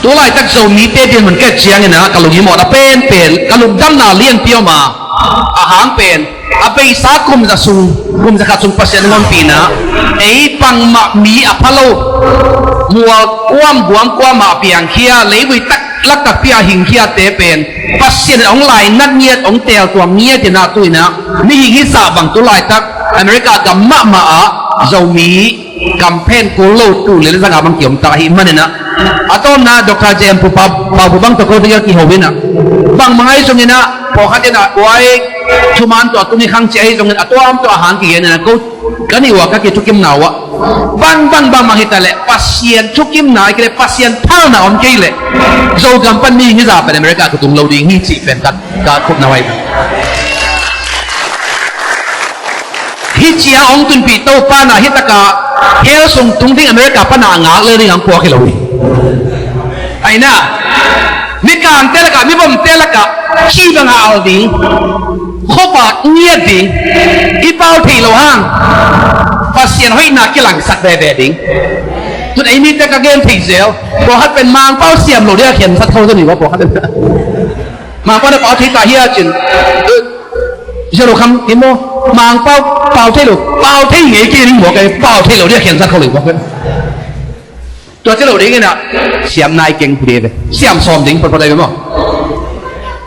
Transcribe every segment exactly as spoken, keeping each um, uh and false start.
Tu laitak Zomite dinmun ka et ciangin ah ka lunghimawhna penpen, ka lungdamna lianpi om a, a hang pen a beisa kum za sung, kum za khat sung Pasian in hong ompihna, ei bangmah mi a pha lo, mual kuam guam kuamah a piangkhia, leivui tak lak takpi a hingkhiate pen Pasian in hong lainat ngiat, hong teeltuam ngiat in ah tu in ah mihing hizah bang tu laitak America gam mahmah ah Zomi kam phen kul lo tul le zanga bang kiom ta ahih manin ah, a tawpna Doctor J M Pu Pau, Pau Pu bang tawh ko ding a kiho in ah, bang mang ahi zongin ah, pawlkhat in ah uai thuman tawh a tung hi khang ci ahi zongin a tuam tawh a hang kigen in ah, ko ka nih ua ka kithukimna uh ah, bang bang bang mang hi ta leh Pasian thukimna hi kei leh, Pasian phalna om kei leh Zogam pan mihing hizah pen America ka tung lo ding hi cih pen ka, ka khupna uh ahi. Hih ciang hong tunpih Topa in ah hih takah hell sung tung ding America pan a ngak lel ding hong puak hi lo hi. Ahi na, mikangte lakah, mibomte lakah ci bangah al ding, khuavak ngiat ding, i pau thei lo hang Pasian hoihna kilangsak veve ding. Tun ei mite ka gen thei zel, pawlkhat pen Mangpau siam lo ding a khensat kho zaw ni maw, pawlkhat pen Mangpau na pau thei ta hia cin, eh, zia lo kham in maw, Mangpau pau thei lo, pau thei ngei kei ding maw, kei pau thei lo ding a khensat kho lo maw, kei. Tua ci lo ding in ah siam nai keng hi ding ve, siam sawm ding photphot ahi ve maw.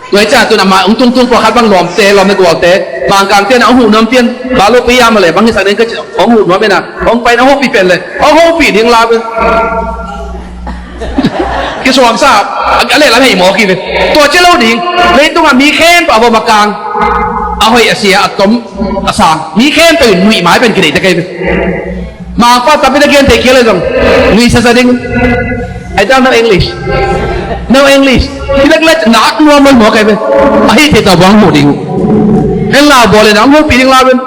Tua hi ciang tun amah hong tungtung pawlkhat bang lawmte, lawm le gualte, Mangkangte in ah hong huh nuam pian, balu pi a mah leh bang hisak ding ka ci, hong huh nuam in ah, hong pai in ah hong houpih pen leh hong houpih ding la ve. Kisuamsa a lehlam hei mawk hi ve. Tua ci lo ding, leitungah mi khempeuh a vom a kang, a hoih a sia, a tom a sang, mi khempeuh in nuih mai pen kideih tek ahi ve. Mangpau tampi na gen thei kei le zong nuihsa sa ding. I don't know English. No English. Hi lek lek nak nuam lo maw kai ve. Ahi thei ta buang mu ding. En la bawl in ang mu pi ding la ben.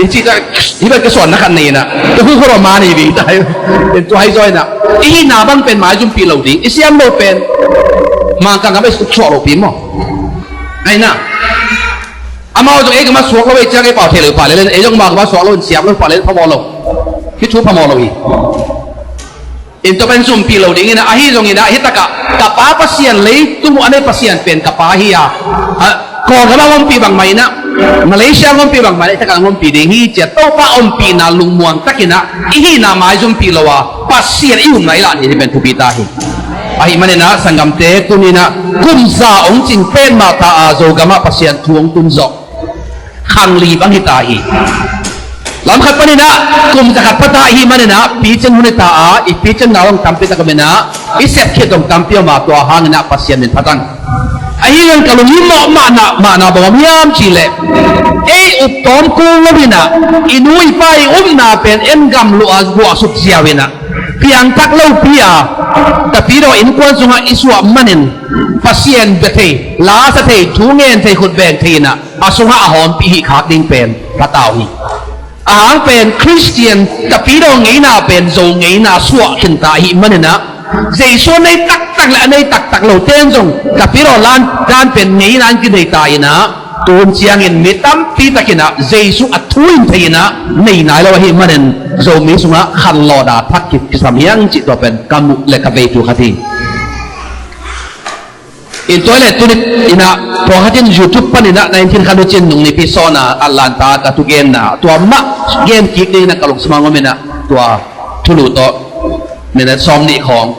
I ci ta hi ben ka suan na khat nei na. Tu hu hu ro ma nei ding ta. En tu hai zoi na. I hihna bang pen maizum pi lo ding. I siam lo pen Mangkang a bai suk suak lo pi maw. Ai na. Amau zong ei ka masuak lo ei ciang ei pau thei lo pah lel, ei zong amau ka masuak lo in siam lo pah lel phamawh lo. Hih thu phamawh lo hi. In tua pen zumpih lo ding in ah, ahi zongin ah, hih takah ka Pa Pasian, leitung uh a nei Pasian pen ka Pa hi a, a, Kawlgam ah hong ompih bangmah in ah, Malaysia hong ompih bangmah in ah, hih takah hong ompih ding hi ci a, Topa ompihna lungmuang takin ah i hihna maizumpih lo a, Pasian i upna i lah ding hi pen thupi ta hi. Ahih manin ah sanggamte, tuni in ah kum za hong cing pen mah ta a, Zogam ah Pasian thu hong tun zawh khang li bang hi ta hi. Lam khat panin ah kum za khat pha ta ahih manin ah picing hun hi ta a, i picing na hong tampi tak om in ah, i sep khit hong tampi om a, tua hangin ah Pasian min phat ang. Ahi zongin ka lunghimawh mahna, mahna bang om hiam cih leh, ei up tawm kul lo in ah, i nu i pa i upna pen en gam luah a guah suk ziau in ah, piangthak lopi a, Tapidaw innkuan sungah i suah manin, Pasian bia thei, la sa thei, thu ngen thei, khut beng thei in ah, a sungah a hawmpih hih khak ding pen pha ta uh hi. A hang pen Khristian, Tapidaw ngeina pen Zo ngeina suah khin ta ahih manin ah, Jesu a nei taktak le a nei taktak lote in zong Tapidaw dan pen ngeina in kinei ta in ah, tun ciangin mi tampi takin ah Jesu a thu in thei in ah nei nai lo ahih manin, Zomi sungah khanlawhna thak ki, kisam hiang cih tua pen ka muh le ka vei thu khat hi. In tua le tuni in ah pawlkhat in YouTube panin ah nineteen khan uh cin nung nipi sawn a Atlanta ka thugenna tua mah gen kik dingin ah ka lungsim ah om in ah, tua thulu tawh minute sawm nih khawng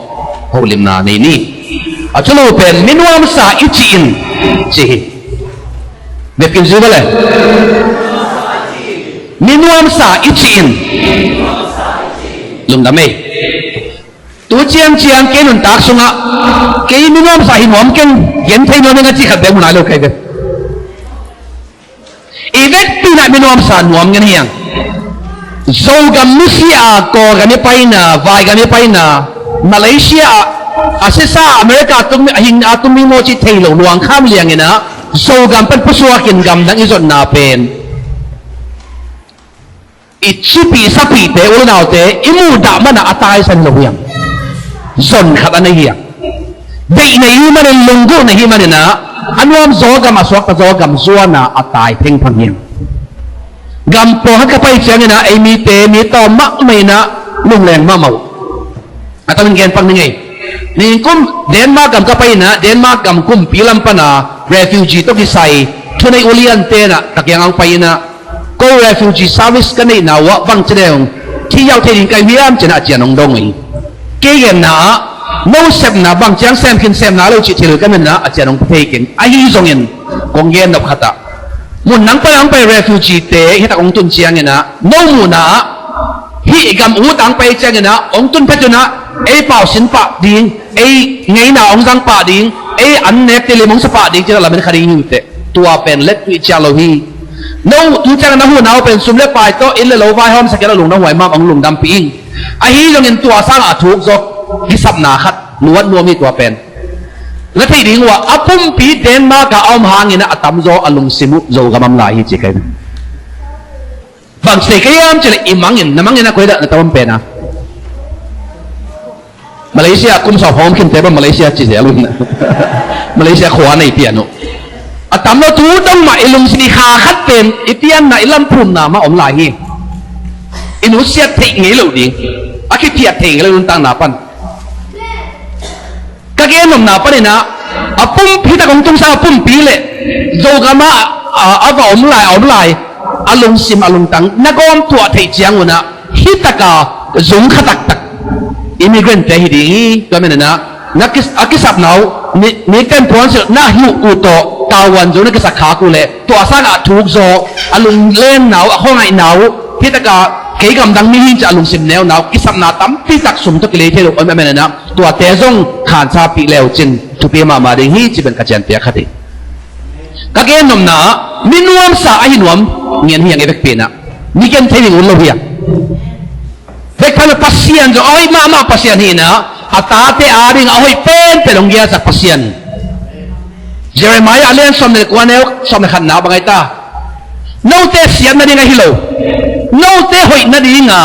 holimna nei ni. A thulu pen minuamsa i cih in ci hi. Bepin zui bale. Minuamsa i cih in. Lungdam ei. Tu ciangciang kei nuntak sungah kei minuamsa hi nuam keng, gen thei nuam ing a cih khat bek mu nai lo kei ve. I vekpi in ah minuamsa nuam ngen hiang. Zogam nusia a Kawlgam i paina, Vaigam i paina, Malaysia ah a sisa America a tung, a hing a tung mi maw cih thei lo luang kham liang in ah, Zogam pan pusuak in gamdang i zonna pen i cipih sapihte, u le naute i muhdah man ah a taisan lo hiam? Zon khat a nei hiam? Deih nei hi manin, lunggulh nei hi manin ah, a nuam zaw gam, a suakta zaw gam zuan a a tai phengphang hiam? Gam pawlkhat ka pai ciangin ah ei mite mi tawm mahmah in ah lungleng mahmah uh. A tamin gen pak ning ei. Ningkum Denmark gam ka pai inah, Denmark gam kumpi lam pana refugee tawh kisai thunei ulian tenah ka kiangah hong pai inah, ko refugee service ka neihna uh ah bang ci deng, thi yau thei ding ka hiam cinah a cian hong dong uh hi. Kei genna ah no sepna bang ciang sem khin sem na lo cih thil ka menna a cian hong thei keng. Ahi zongin kong gen nop khatah, mun nang pai ang pai refugee te hitak hong tun cianginah no muhna ah hih gam ut ang pai cianginah hong tun phet unah ei pau sin pah ding, ei ngeina hong zang pah ding, ei an nek tilim hong sa pah ding cinah lamen kha ding hi uh teh. Tua pen let tuih ciang lo hi. No tu ciang na huhna uh pen sum le pai tawh inn le lo vaihawm sak kei lo lungdam huai mah hong lungdampih ing. Ahi zongin tua sangah a thuk zaw kisapna khat luat nuam hi tua pen. Na theih ding uh ah a pumpi Denmark ah a om hangin ah a tamzaw a lungsim uh Zogam om lai hi ci kai. Bang ci thei ka hiam cileh i mangin, na mangin a koi dah na tam om pen a. Malaysia kum sawm hawm khin te bang Malaysia ci zel uh hi na. Malaysia khua nei pian uh. A tam lo tu dong mah i lungsim i kha khat pen i pianna i lamphumna mah om lai hi. I nusiat theih ngei lo ding, a kiphiat theih ngei lo nuntakna pan. Ka gen nopna paninah a pumpi tak hong tungsa a pumpi le Zogam ah a, a va om lai a om lai a lungsim a lungtang na gawm tuah theih ciangunah hitaka zung kha taktak immigrant te hi ding hi. Tua meninah na kis, a kisapna uh ni, ni ten puan silh na hi uh tawh tavuan zo na kisak khak uh le tua sangah a thuk zaw a lunglenna uh a khuangaihna uh hitaka kei gamdang mi hi ci a lungsim neuna uh kisapna tampi tak sum tawh kilei thei lo om a meninah tuate zong khansa pih leu cin thupi mahmah ding hi ci pen ka cianpiak khat hi. Ka gen nopna ah mi nuamsa ahi nuam ngen hiang i vekpi inah mi gen thei ding un lo hiang. Vek khan Pasian zong a hoih mahmah Pasian hi inah a tate ading a hoih penpen hong gelsak Pasian. Jeremiah a lian sawm le kua neu sawm le khatna bang ai ta. Note siat nading ahi lo, note hoih nadinga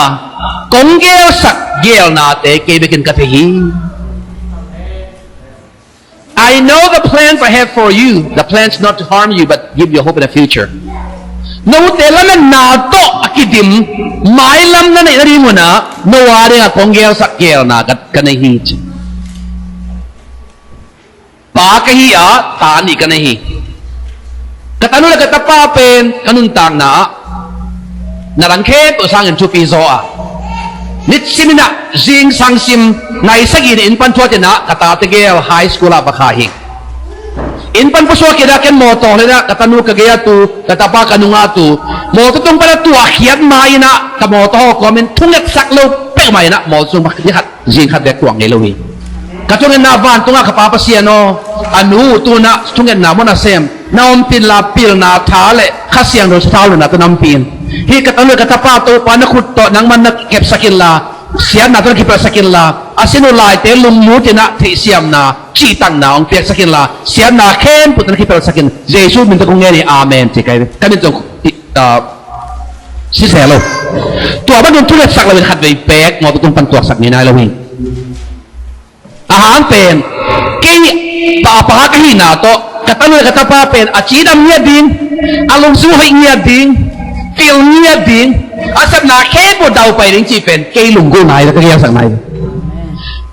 kong gelsak gelnate kei bekin ka thei hi. I know the plans I have for you, the plans not to harm you, but give you a hope and a future. Note lametna tawh a kidim mailam na neih nadingunah no a dinga kong gelsak gelna ka, ka nei hi ci. Pa ka hi a, ta nih ka nei hi. Ka tanu le ka tapa pen ka nuntakna ah na dang khempeuh sangin thupi zaw a, nitsim inah zingsang sim nai sagih in inn pan thuat inah ka tate gel high school ah va kha hi. Inn pan pusuak inah ken mawtaw lenah ka tanu ka gei a tu, ka tapa ka nunga tu, mawtaw tung pan a tuah khiat ma inah ka mawtaw haw kawmin thungetsak lo peuhmah inah mawtaw tung pan khat zing khat bek tuak ngei lo hi. Ka thungetna vantungah ka Pa Pasian aw, a nu tunah thungetna maw nasem na ompih inla pilna tha le Kha Siangtho sathau luna tawh na ompih in. Hih ka tanu le ka tapa Topa na khut tawh nangman na kepsak inla siatna tawh na kipelhsak inla a sin uh laite lunglut inah theihsiamna cihtakna hong piaksak inla siatna khempeuh tawh na kipelhsak in. Jesu min tawh kong ngen hi. Amen ci kai ve. Ka min zong ah, siseh lo. Tua bangun thungetsak loin khatvei pek mawtaw tung pan tuaksak ngei nai lo hi. Ahang pen kei pa, pa ka hihna tawh ka tanu le ka tapa pen a cidam ngiat ding, a lungsim hoih ngiat ding, pil ngiat ding, a sepna khempeuh daupai ding cih pen kei lunggulh nai lo, ka gelsak nai lo.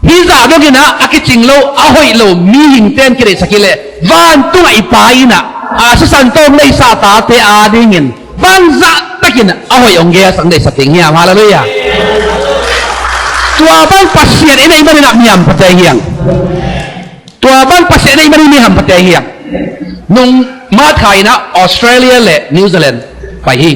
Hih zah donginah a kicing lo a hoih lo mihingte in kideihsak hileh vantungah i Pa innah a sisan tawm leisa tate adingin bangzah takin a hoih hong gelsak deihsak ding hiam? Halleluiah. Tua bang Pasian i neih maninah mi hampha thei hiam? Tua bang Pasian i neih manin mi hampha thei hiam? Nung March kha inah Australia le New Zealand pai hi.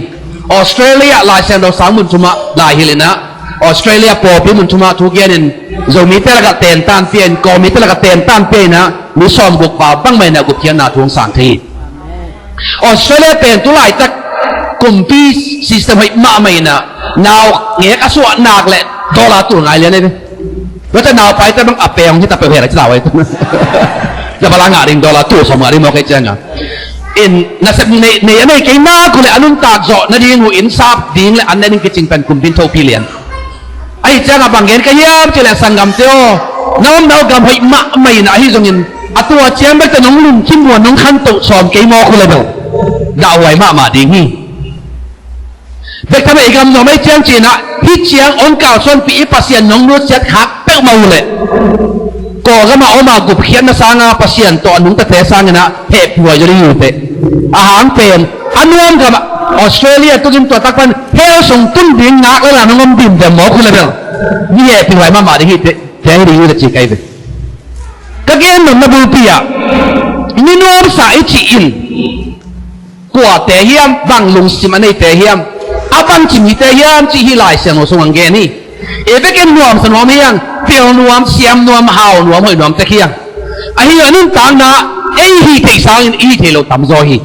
Australia Lai Siangtho sang mun thumah lai hilh inah Australia pawlpi mun thumah thu genin Zomite lakah tentan pia in Kawlmite lakah tentan pia inah mi sawmguk pa bangmah inah gupkhiatna thu hong sang thei hi. Australia pen tu laitak kumpi system hoih mahmah inah nau ngek a suah nak le dollar tul ngai lian ei ve. Tua ciah nau paite bang a peng hita peuh hela ci lau ei. Tua bala ngah ding dollar tul sawm ngah ding mawk ei cianga in nasep nei, nei a nei kei mak uh le a nuntak zawh nading uh in sap ding le an ne ding kicing pen kumpi in thopi lian. Ahi cianga bang gen ka hiam cih leh sanggamte aw, na omna uh gam hoih mahmah inah ahi zongin a tua ciang bekte nong lungkim uh a nong khantoh sawm kei mawk uh le bel dahhuai mahmah ding hi. Bek tham a i gam nuam ahi ciang cinah hih ciang hong kalsuanpih i Pasian nong nusiat khak peuhmah uh leh Kawlgam ah om a gupkhiatna sanga Pasian tawh a nungtate sangin ah hehpih huai zaw ding hi teh. A hang pen a nuam gam ah Australia tukin tua tak pan hell sung tun ding ngak lel a nong om dim ve mawk uh leh bel mi hehpih huai mahmah ding hi teh. Teng ding hi teh ci ka hi ve. Ka gen nopna bulpi ah mi nuamsa i cih in kuate hiam, bang lungsim a neite hiam, a bangci mite hiam cih hih Lai Siangtho sung hong gen hi. Ei bek in nuamsa nuam hi hang, pil nuam, siam nuam, hau nuam, hoih nuam tek hi hang. Ahi a nuntakna ei hih theih sangin i hih theih loh tamzaw hi.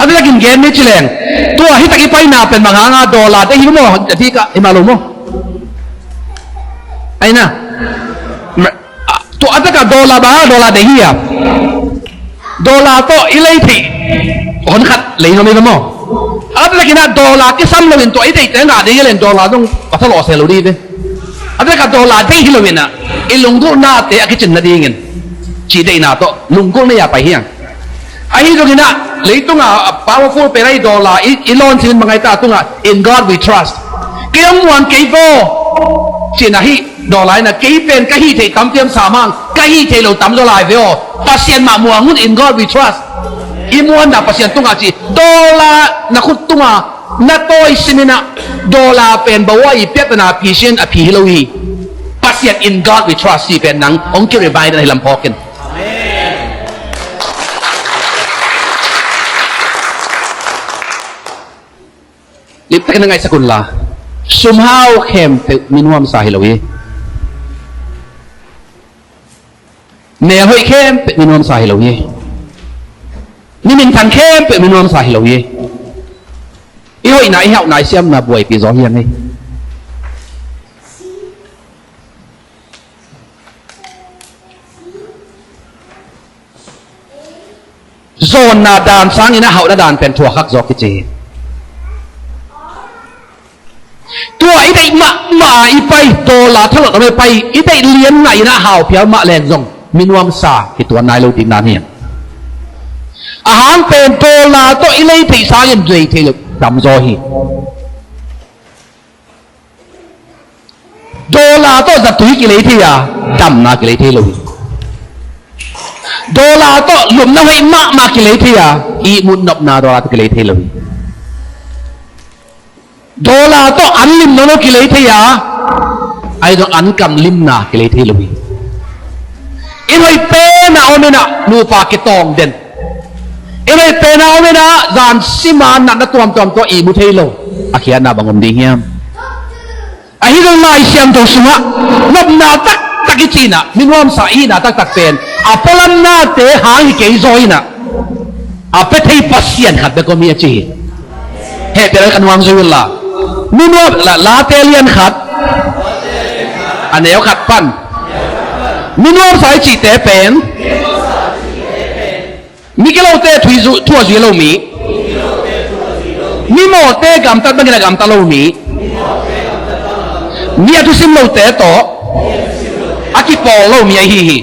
A biakin gen ni ci leng, tua hi tak i paina pen bang hanga dollar te hi maw, a ti ka hi mah lo maw? Aina. Tua a taka dollar ba, dollar deih hi a. Dollar tawh i lei theih hon khat lei nuam hi ve maw? A taka kina dollar kisam loin tua i deihte ngah ding hi leng dollar dong patha lawh se lo ding hi ve. A taka dollar deih hi loin ah i lunggulhnate a kicin nadingin cih deihna tawh lunggulh nei a pai hi hang. Ahi zongin ah leitunga a powerful pen ahi dollar i, i lawn simin mangai ta tungah in God we trust. Kei hong muan kei vaw. Cin ahi dollar in ah kei pen ka hih theih tam piam sa mang, ka hih theih lo tam zaw lai ve aw. Pasian mah muang un in God we trust. I muanna Pasian tungah ci dollar na khut tungah na tawi simin ah dollar pen bawa i piatana phi sian a phi hi lo hi. Pasian in God we trust ci pen nang hong ki remind na hi lam phawkin. Liptakin na ngaihsak unla sumhau khempeuh mi nuamsa hi lo hi. Mel hoih khempeuh mi nuamsa hi lo hi. Mi minthang khempeuh mi nuamsa hi lo hi. I hoihna i hauhna i siamna buaipi zaw hi hang hi. Zawnna dan sangin a hauhna dan pen thuakhak zaw kici hi. Tua i deih mahmah a i pai, tawla thalawt a i pai, i deih lian ngahin a hau phial mah leng zong mi nuamsa kituan nai lo ding dan hi. A hang pen tawla tawh i lei theih sangin lei thei lo tamzaw hi. Dollar tawh zatui kilei thei a, damna kilei thei lo hi. Dollar tawh lupna hoih mahmah kilei thei a, ihmut nopna dollar tawh kilei thei lo hi. Dollar tawh an lim nono kilei thei a, ahi zong an kam limna kilei thei lo hi. Inn hoih pen a om in a nupa kitawng den. Inn hoih pen a om in a zan sima natna tuamtuam tawh ihmu thei lo. A khiatna bang om ding hiam? Ahi zong Lai Siangtho sungah nopna taktak i cih in a, mi nuamsa i hihna taktak pen a pualamnate hang hi kei zaw in a, a pia thei Pasian khat bek om hi a ci hi. Hehpih a ka nuam zui unla, mi nuam la, Late lian khat a neu khat pan mi nuamsa i cihte pen migilote thu a zui lo mi, mimawhte gamtat bangin a gamta lo mi, mi a thusim lote tawh a kipawl lo mi ahi hi.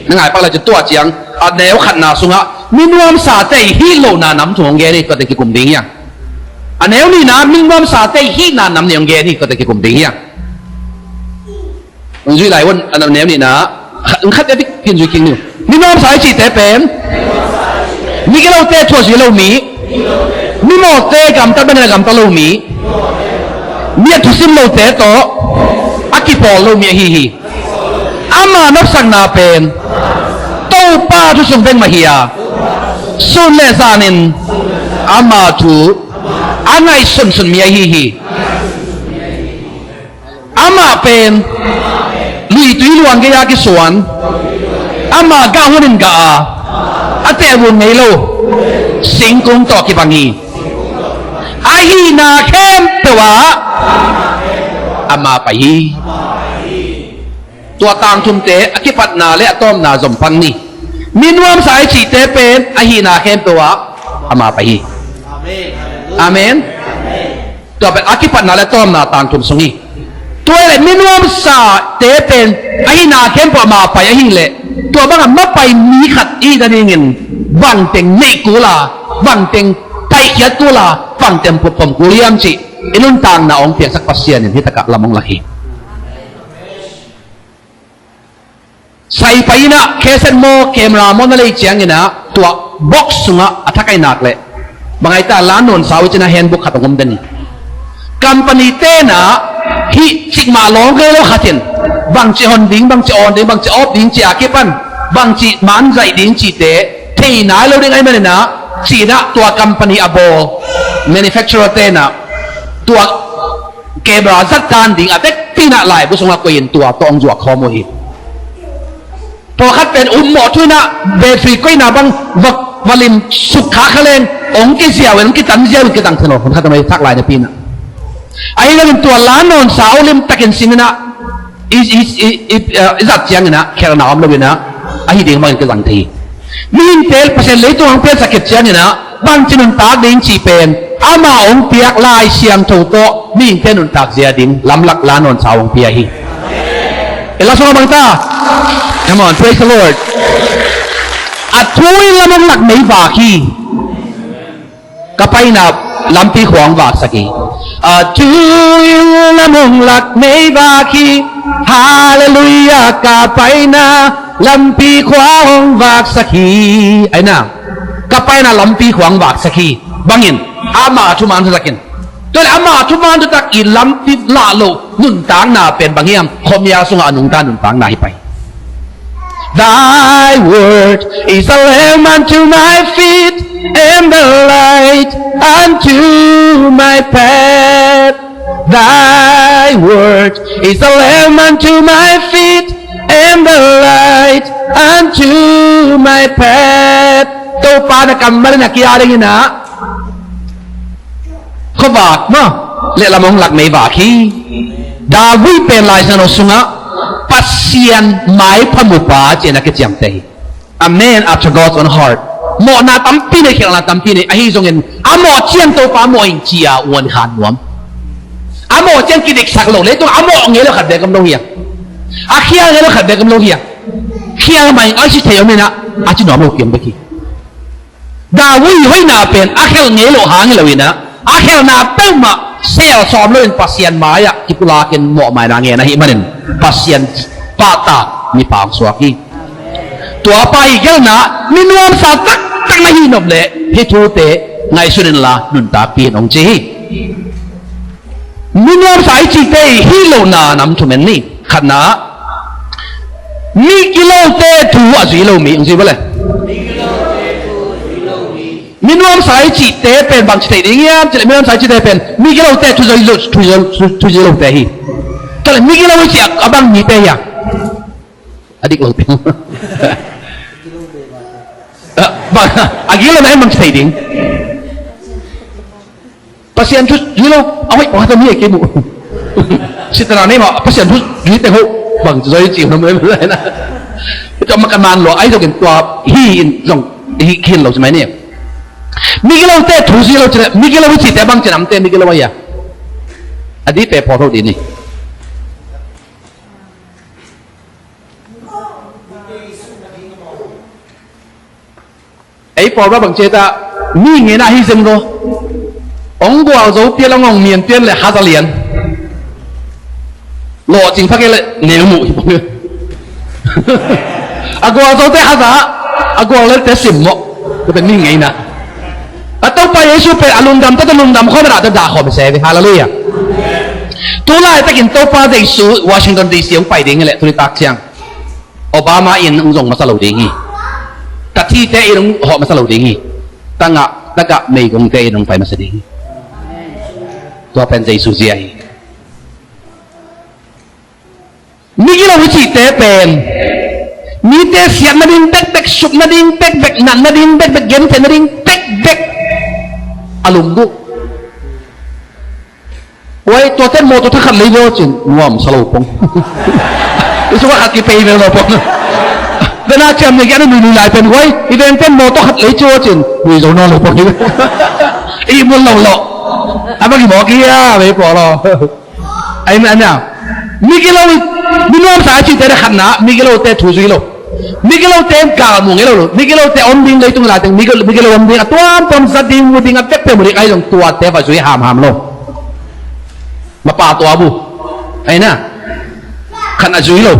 Na ngai pak le cu tua ciang a neu khatna sungah mi nuamsate i hih lohna nam thu hong gen hi, tuate kikum ding hiang. A neu nihna mi nuamsate i hihna nam nih hong gen hi, tuate kikum ding hiang. Hong zui lai un, a neu nihna khat, khat a dik phin zui kik ni uh. Mi nuamsa i cihte pen migilote thu a zui lo mi, mimawhte gamtat bangin a gamta lo mi, mi a thusim lote tawh a kipawl lo mi ahi hi. Ama nopsakna pen Topa thu sung bek mah hi a, sun le zanin ama thu a ngaihsunsun mi ahi hi. Amah pen luitui luang gei-a kisuan, amah gah hunin gah a, a teh vun ngei lo singkung tawh kibang hi. A hihna khempeuh ah ama pai hi. Tua tangthumte a kipatna le a tawmna zom pan ni. Mi nuamsa i cihte pen a hihna khempeuh ah ama pai hi. Amen. Tua pen a kipatna le tawmna tangthum sung hi. Tua le mi nuamsate pen a hihna khempeuh ama pai ahileh tua bangah mapai mi khat i hih nadingin bangteng neih kul a, bangteng paikhiat kul a, bangteng phuppom kul hiam cih i nuntakna hong piangsak Pasian in hitakah lam hong lak hi. Kai pai inah, cassette maw, camera maw na lei cianginah, tua box sungah a thakai nak leh, bang ai ta, la nawn sau cinah handbook khat hong om den hi. Company tenah hih cikmah lawng kei lo khat in bangci hon ding, bangci awn ding, bangci awp ding ci a kipan bangci manzaih ding cite thei nai lo ding ahih maninah, cinah tua company a bawl manufacturer tenah tua camera zat dan ding a vekpi inah laibu sungah koih in tua tawh hong zuak khawm uh hi. Pawlkhat pen um mawh thu inah battery koihna bang va, va lim suk kha kha leng hong kiziau in, hong kitan ziau in, kitang thei lo. Hun khat a mai thak lai napi inah, ahi zongin tua la nawn sau limtakin sim inah i, i, i, i, eh, i zat cianginah khelhna om lo inah ahi ding bangin kizang thei hi. Mihingte Pasian leitung hong piansak khit cianginah bangci nuntak ding cih pen amah hong piak Lai Siangtho tawh mihingte nuntak zia ding lamlak la nawn sau hong pia hi. I la sungah bang ta? Come on, praise the Lord. A thu in lam hong lak mei vak hi. Ka paina lampi khua hong vaksak hi. A thu in lam hong lak mei vak hi. Halleluiah, ka paina lampi khua hong vaksak hi. Aina, ka paina lampi khua hong vaksak hi. Bangin, ama thuman thutak in. Tua leh ama thuman thutak i lampi lah lo nuntakna pen bang hiam? Khuamial sungah a nungta nuntakna hi pai. Thy word is a lamp unto my feet and a light unto my path. Thy word is a lamp unto my feet and a light unto my path. Topa na kammal in a kia dingin ah khuavak maw, lehlam hong lak mei vak hi. David pen Lai Siangtho sungah Pasian maipha mupa ci-in a kiciamteh hi. A man after God's own heart. Mawhna tampi nei, khialhna tampi nei, ahi zongin a mawh ciang Topa mawh ing ci-a uan khan nuam. A mawh ciang kidiksak lo, leitung a mawh ngei lo khat bek om lo hi a, a khial ngei lo khat bek om lo hi a, khial mah ing a ci thei om inah a ci nuam lo kiam bek hi. David hoihna pen a khelh ngei loh hang hi lo inah, a khelhna peuhmah sel sawm loin Pasian mai-ah kipulakin mawhmaina ngen ahih manin Pasian pahtak mipa hong suak hi. Tua pa i gelhna, mi nuamsa taktak na hih nop leh hih thute ngaihsun inla nuntakpih in hong ci hi. Mi nuamsa i cihte i hih lohna nam thum en ni. Khatna, migilote thu a zui lo mi, hong zui bawle. Mi nuamsa i cihte pen bang ci thei ding hiam? Ci leh mi nuamsa i cihte pen migilote thu zui lo, thu zui, thu zui lote hi. Tua leh migilo i cih a bang mite hiam? A dik lote. Ah, bang, a gilo na em bang ci thei ding. Pasian thu zui lo, a hoih pakhat a mi a kim uh. Sitana nei mah, Pasian thu zui teng ho, bang zui ci uh na mai mai na. Tua mah ka man lo, ai zong in tua hi in zong hi khin lo ci mai ni. Migilote thu zui lo ci leh, migilo i cihte bang ci namte migilo a hia? A di pe pawt ho di ni. Ei pawlpa bang ci ta, mi ngeina ahi zen ko. Hong gualzo pian, hong mian pian leh haza lian. Lawhcing pha kei leh neu muh hi pong. A gualzote haza, a guallelte simmawh. Tua pen mi ngeina. A Topa Jesu pen a lungdam tawh, a lungdam khawm a dah tawh dah khawm se ve. Halleluiah. Tu laitakin Topa Jesu Washington D C hong pai ding hi leh, tu nitak ciang Obama in hong zong masa lo ding hi. Tathite in hong hawh masa lo ding hi. Tangah, tagah meigongte in hong pai masa ding hi. Tua pen Jesu zia hi. Migilo i cihte pen mite siat nading bekbek, suk nading bekbek, nat nading bekbek, gentheih nading bekbek a lungduh. Uai, tuate mawtaw thakhat lei vo cin nuam sa lo pong. I sungah khat kipei mel lo pong. Vena ciam ne kian nui nui lai pen uai, i veng pen mawtaw khat lei ci vo cin nui zo nawn lo pong. I mun lo lo. A bang i mawk ia vei paw lo. Amen a. Migilo i, mi nuamsa a cihte na khatna, migilote thu zui lo. Migilote in galmu ngei lo lo. Migilote om ding leitung lai teng, migilo, migilo om ding a tuamtuam zat ding, mu ding a pekpek mu ding ahi zong tuate va zui hamham lo. Mapa tua bu. Aina. Khan a zui lo.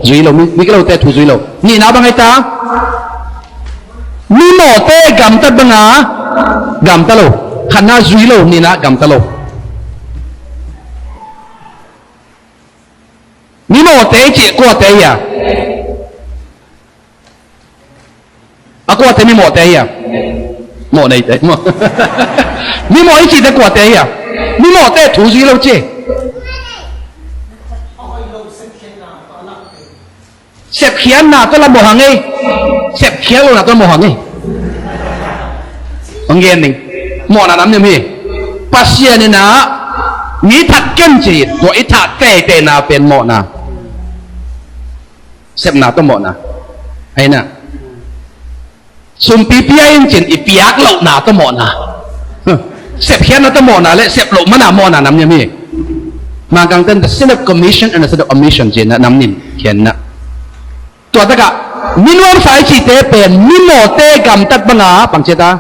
Zui lo, mi, mi kilote thu zui lo. Nihna bang ahi ta? Mimawhte gamtat banga gamta lo. Khatna zui lo, nihna gamta lo. Mimawhte i cih kuate hi a? A kuate mimawhte hi a? Mawh neite. Mawh. Mimawh i cihte kuate hi a? Mimawhte thu zui lo ci. Sepkhiatna tawh la mawh hang ei. Sepkhiat lohna tawh mawh hang ei. Hong gen ning. Mawhna nam niam hi. Pasian in ah mi that ken ci hi. Tua i that teitei na pen mawhna. Sepna tawh mawhna. Ahi na. Sumpi pia in cin i piak lohna tawh mawhna. Huh. Sepkhiatna tawh mawhna le sep loh mana mawhna nam niam hi. Mangkangte in the sin of commission and the sin of omission ci-in ah nam nih khiatna. Tua takah mi nuamsa i cihte pen mimawhte gamtat banga bang ci ta?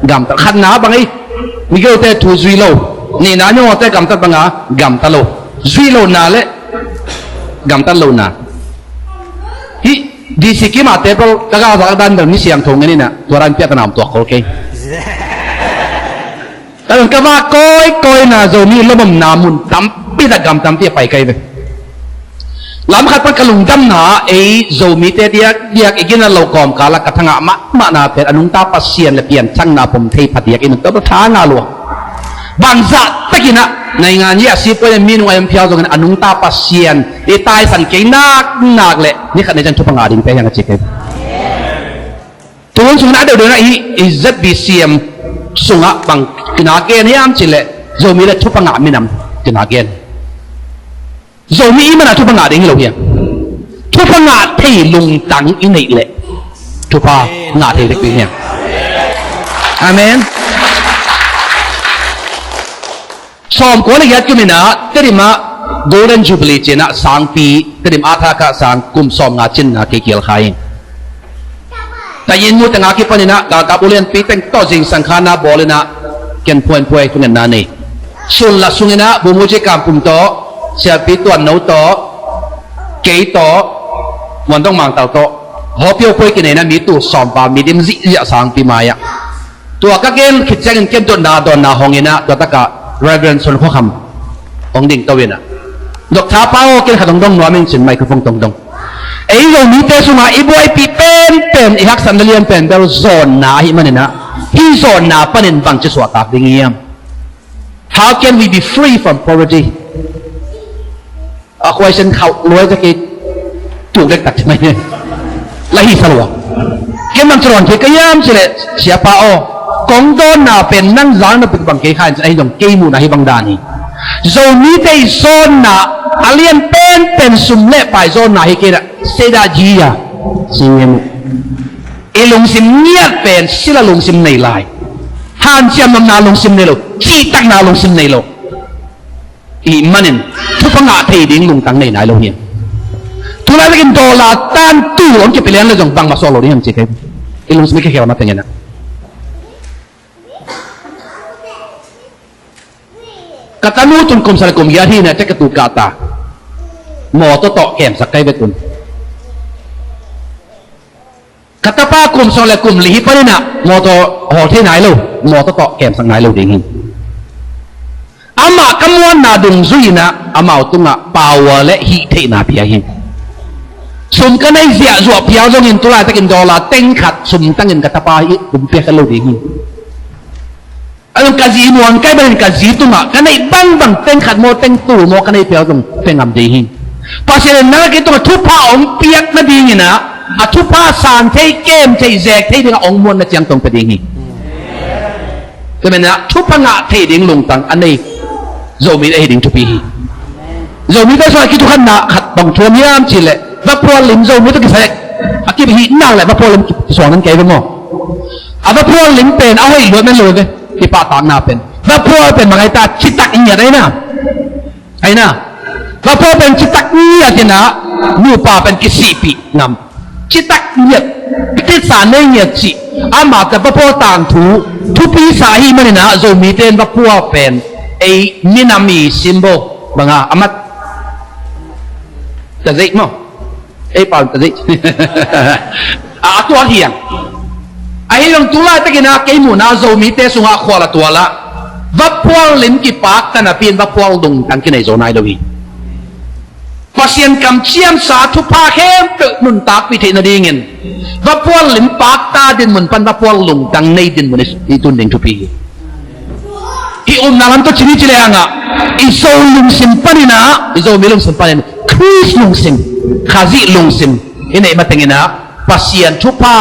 Gamta. Khatna bang ei? Mi kilote thu zui lo. Nihna mimawhte gamtat banga gamta lo. Zui lohna le gamtat lohna. Hih D C kim a table ka galzak dan bel mi siangtho ngen in ah tua dan piak ka na om tuak khol kei. Ka lung ka vak kawikawi na Zomi lomomna mun tampi tak gam tampi a pai kai ve. Lam khat pan ka lungdamna ei Zomite diakdiak i ginat lo kawmkal ah ka thangah mahmahna pen a nungta Pasian le pianthakna pom thei phadiak in ka tha ngah lua. Bangzah takin ah naingan i a sipuai le minung a i om phial zongin a nungta Pasian i taisan kei naknak le ni khat ni ciang thupha ngah dingte hiang a ci kei. Tuhun sungin a deuhdeuh na i, i Z B C M sungah bang kina gen hiam cih leh Zomi le thupha ngah minam kina gen. Zomi i mana thupha ngah ding hi lo hiam? Thupha ngah thei lungtang i neih leh thupha ngah thei dek ding hiam? Amen. Sawmkua le giat kum in ah Tedim ah Golden Jubilee ci-in ah sangpi, Tedim ah thakha sang kum sawmnga cinna kei kial kha hi. Tayin mu tengah kipan in ah galkap ulianpi teng tawh zingsang khanna bawl in ah ken phuainphuai thungetna nei. Sun la sung in ah Bumuji Kampum tawh, Siapi Tuanno tawh, kei tawh, Muandong Mangtal tawh, hawpio puai kinei in ah mi tul sawmpa, mi dim zihziah sangpi mai ah. Tua ka gen khit ciangin ken dotna dawnna hong in ah tua takah Reverend Sun Khua Kham hong dingto in ah, Doctor Pa aw, ken khat hong dong nuam ing cin microphone tong dong. Ei Zomite sungah i buaipih penpen, i haksatna lian pen bel zawnna ahih manin ah, hih zawnna panin bangci suahtak ding hiam? How can we be free from poverty? A question khauh luai ta kei tuk dek tak ci mai ne. La hi sa lua. Ken bang ci rawn thei ka hiam cih leh, Siapa aw, kong dawnna pen nang zang na pik bang kei kha in cin ahi zong kei muhna hi bang dan hi. Zomite i zawnna a lian penpen sum le pai zawnna hi kei na. Seda jia. Singem. I lungsim ngiat pen sila lungsim nei lai. Hanciam nopna lungsim nei lo. Cihtakna lungsim nei lo. Ih manin thupha ngah thei ding lungtang nei nai lo hiam? Tulai takin dollar tan tul hong kipia lian le zong bangmah suak lo ding hiam ci kei. I lungsim i kikhelna tengin ah. Ka tanu tun kum sawm le kum giat hi na, tek ka tu kah ta. Mawtaw tawh kemsak kai ve tun. Ka tapa kum sawm le kum li hi panin ah mawtaw hawl thei nai lo, mawtaw tawh kemsak nai lo ding hi. Amah ka muanna dungzui in ah amau tungah power le hih theihna pia hi. Sum ka neih ziahzuah phial zongin tulaitakin dollar teng khat sum tangin ka tapa hi kum pia kha lo ding hi. A zong ka zi muan kai banin ka zi tungah ka neih bangbang teng khat maw teng tul maw ka neih phial zong pia ngam ding hi. Pasian in nang a kei tungah thupha hong piak nadingin ah a thupha san thei, kem thei, zek thei dingah hong muanna ciang tong pia ding hi. Tua manin ah thupha ngah thei ding lungtang a nei Zomi ahi ding thupi hi. Zomite sungah kithukanna khat bang thuam hiam cih leh vaphual lim Zomi tawh kisai a kip hi nak leh vaphual lim kisuang nan kei ve maw? A vaphual lim pen a hoih luat men lo ve. Kipahtakna pen vaphual pen bang ahi ta, citak ngiat ahi na. Ahi na. Vaphual pen citak ngiat in ah nupa pen kisihpih ngam. Citak ngiat, titsa nei ngiat cih amah ta vaphual tangthu thupi sa ahi manin ah Zomite in vaphual pen ei minam i symbol banga a mat ta zeih maw? Ei pau ta dih. A, a tuak hiang. Ahi zong tu laitakin a kei muhna Zomite sungah khual a tual ah vaphual lim kipakta napi-in vaphual lungtang kinei zo nai lo hi. Pasian kamciamsa thupha khempeuh nuntakpih theih nadingin vaphual lim pakta dinmun pan vaphual lungtang nei dinmun i tun ding thupi hi. Hih upna lam tawh cih ni ci lehang ah i Zo lungsim panin ah, i Zomi lungsim panin Khrist lungsim, Khazih lungsim i neih matengin ah Pasian thupha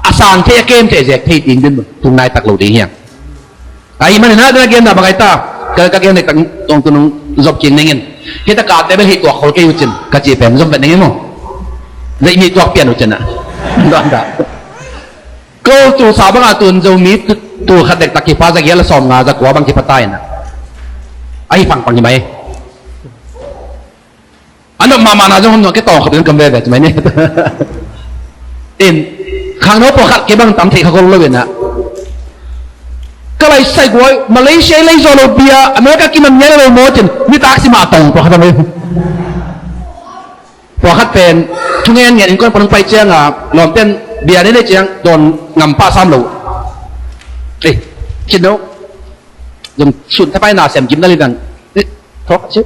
a sang thei, a kem thei, a zek thei ding dinmun tung nai tak lo ding hiang. Ahih manin ah, na genna bang ai ta, ka, ka gen dek tak tawng tu nung zop kik ning in. Hih ta kate bel hih tuak khol kei uh cin ka cih pen zom vet ning in maw. Zeih mi tuak pian uh cin ah. Don ta. Ko tu sa bang a tun Zomi tu, tu khat dek tak kipha za giat le sawm nga za kua bang kipha ta in ah. Ahi pangpang hi mai. A nop mahmah na zong hong nuam, kei tawng khop in kam veve ci mai ni. In, khangno pawlkhat kei bang tam theih kha gol lo in ah. Ka lai sai guai, Malaysia i lei zaw lo bia, America kinam ngiat lo maw cin, nitak si mah tawng pawlkhat a mai. Pawlkhat pen, thungen ngiat in kong pan hong pai ciang a, lawmten bia nei nei ciang, dawn ngam pah sam lo. Eh, cin no. Zong sun thapai na sem gim na li dang. Eh, thawk a cin.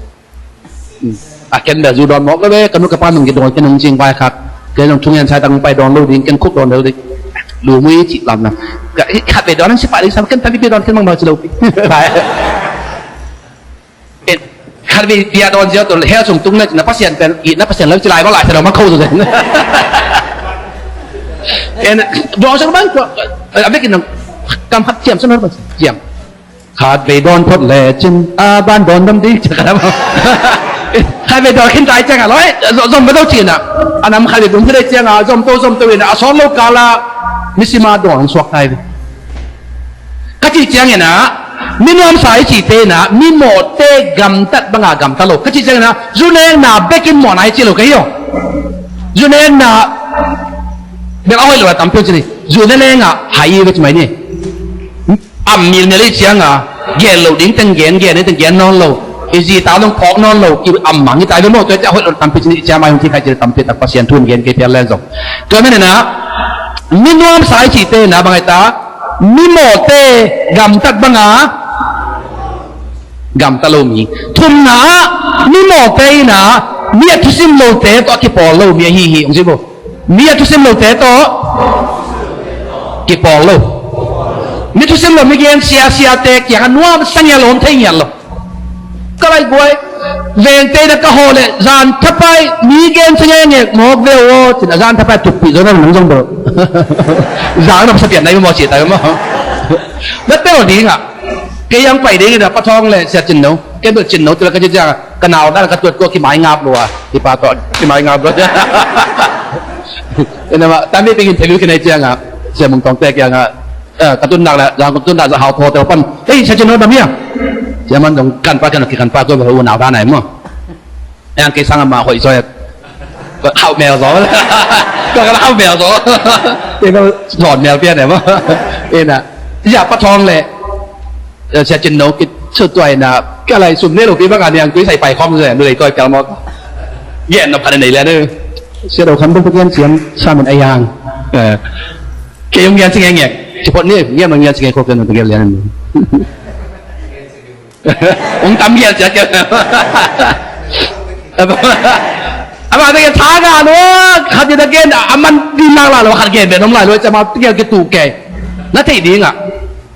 A ken bel zu dawn mawk lo ve, ka nu ka pa nung ki dawn, ken nung cing vai khak. Ken nung thungen sai tang pai dawn lo ding, ken khuk dawn lo ding. Lu mui cih lam na. Ka, i, khat ve dawn ang si pah ding sam, ken tam pi dawn ken mang bang ci lo pi. Pai. Ken khat ve bia dawn ziau tol, hell sung tung na, na Pasian pen, i, na Pasian lo ci lai bang lai sa dawn mang khau tu zen. Ken, dawn sang bang, a ve kin nung, kam khat ciam sang bang, ciam. Khat vei dawn phot lecin a ban dawn dam ding ci khat a maw. Khat vei dawn khin tai ciang a loi zom, zom ka zo cin a, a nam khat vei dum khin tai ciang a zom to zom to in a, a sawt lo kal a misima dawn hong suak tai ve. Ka cih ciangin a, mi nuamsa i cihte in a, mi mawhte gamtat banga gamta lo. Ka cih ciangin a, zu nekna bekin mawhna i ci lo ka hi aw. Zu nekna bek a hoih lo a tampi hong ci ni. Zu ne leng a hai i ve ci mai ni. Am milmil i ciang a, gen lo ding teng gen, gen ding teng gen nawn lo. I zi ta dong phawk nawn lo, i am mang i tai ve maw, tua i ciang a hoih lo tampi ci ni, i ciang mai hong ci khai ci tampi tak Pasian thu in gen kei pial leng zong. Tua manin a, mi nuamsa i cihte in a bang ai ta, mi mawhte gamtat banga gamta lo mi. Thumna ah, mi mawhte in a, mi a thusim lote tawh a kipawl lo mi ahi hi, hong ci bo. Mi a thusim lote tawh kipawl lo. Mi thusim lo mi gen sia, siate kiangah nuamsa ngiat lo, om thei ngiat lo. Ka lai guai, vengte na ka haw le, zan thapai, mi gen sa ngengek mawk ve aw, cin a zan thapai tukpih zo na nang zong bawh. Zan na sa pian nai maw ci tai maw. Na tel ding ah. Kei ang pai ding in a Pa Thawng le Sia Cin No. Kei bel Cin No, tu la ka ci ciang a, ka nau dan ka tuat ko kimai ngap lua. Kipa tawh, kimai ngap lua. Ina ma, tami pingin thelu kinai ciang a, Sia Mung Tawng te kiang a, eh, ka tun nak la, zang ka tun nak za hau tho te pan. Hei, Sia Cin No dam hia. Sia man dong kan pa kan ki kan pa ko ba u nau dan ai maw. Yang kei sang a ma hoih soi. Hau mel zo. Ko ka hau mel zo. Kei ko zon mel pian ai maw. Ina. Ya Pa Thawng le. Eh, Sia Cin No kit sut tuai na, ka lai sum ne lo pi bang a niang tui sai pai khawm zia, nu lei tuai pial mawk. Gen na phan nei le ne. Sia Do Kham bang pa gen siam sa min a yang. Eh. Kei hong gen si ngek ngek. Ci phot ni, gen hong gen si ngek khawk gen pa gen le ne. Hong tam gen sia gen. Ama te gen tha ga lo, khat gen a gen, a man di lang la lo, khat gen be nom lai lo, ca ma te gen ki tu ke. Na thei ding a.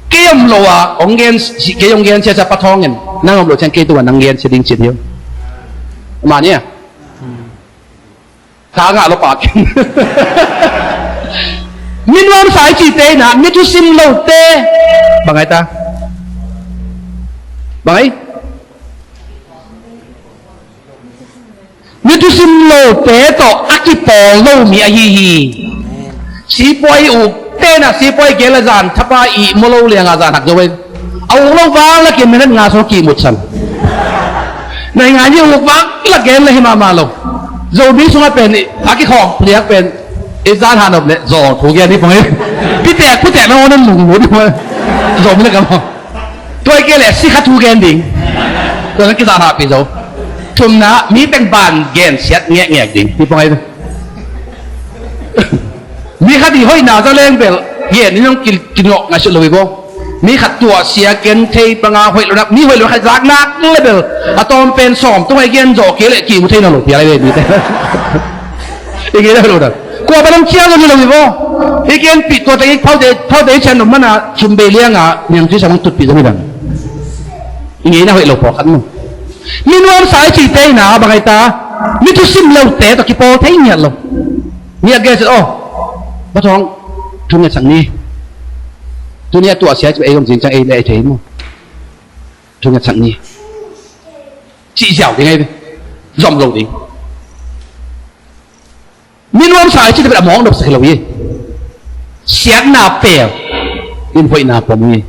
Kei om lo a, hong gen, kei hong gen sia sia Pa Thawng in. Nang om lo ciang kei tu a nang gen sia ding cit hiu. Mah ni a. Tha ngah lo pak. Mi nuamsa i cihte in a, mi thusim lote. Bang ai ta? Bang ai? Mi thusim lote tawh a kipawl lo mi ahi hi. Sipuai uk te na, sipuai gel a zan thapa i maw lo liang a zan hak zo in. A uk lo vang la kim minute nga sung kimutsan. Nai nga ni uk vang la gel la hi mahmah lo. Zomi sungah pen a kikhawm liak pen i zan hanop le zo thu gen ni pong hi. Pitek putek na onan lunglut hi. Zomi le kam ho. Tuai ke le sikha thu gen ding. Tua na kizan hahpih zo. Thumna, mi teng ban gensiat ngekngek ding. Hi pong ai ve. Mi khat i hoihna za leng bel gen in hong ki-, kinawh ngaihsut lo hi bo. Mi khat tuahsia ken thei banga hoih lo nak, mi hoih lo khat zak nak le bel a tawm pen sawm tung ai gen zawh kei leh kimu thei nawn lo pial ai ve mi te. I ngei na hoih lo nak. Kua pan hong ciang lo hi lo hi bo. I ken pih tua teng i phaute, phaute i cian lo mana sum bei lianga niang tui sa mong tutpih zong hi dang. I ngei na hoih lo pawlkhat mu. Mi nuamsa i cihte ina bang ai ta, mi thusim lote tawh kipawl thei ngiat lo. Mi a gel cin, oh, va thawng, thu ngetsak ni. Tuni a tuahsia ci ei om cin ciang ei le ei thei mu. Thu ngetsak ni. Cih ziau ding ei ve. Zom lo ding. Mi nuamsa i cihte pen a mawng dopsak hi lo hi. Siatna pel in hoihna pom hi.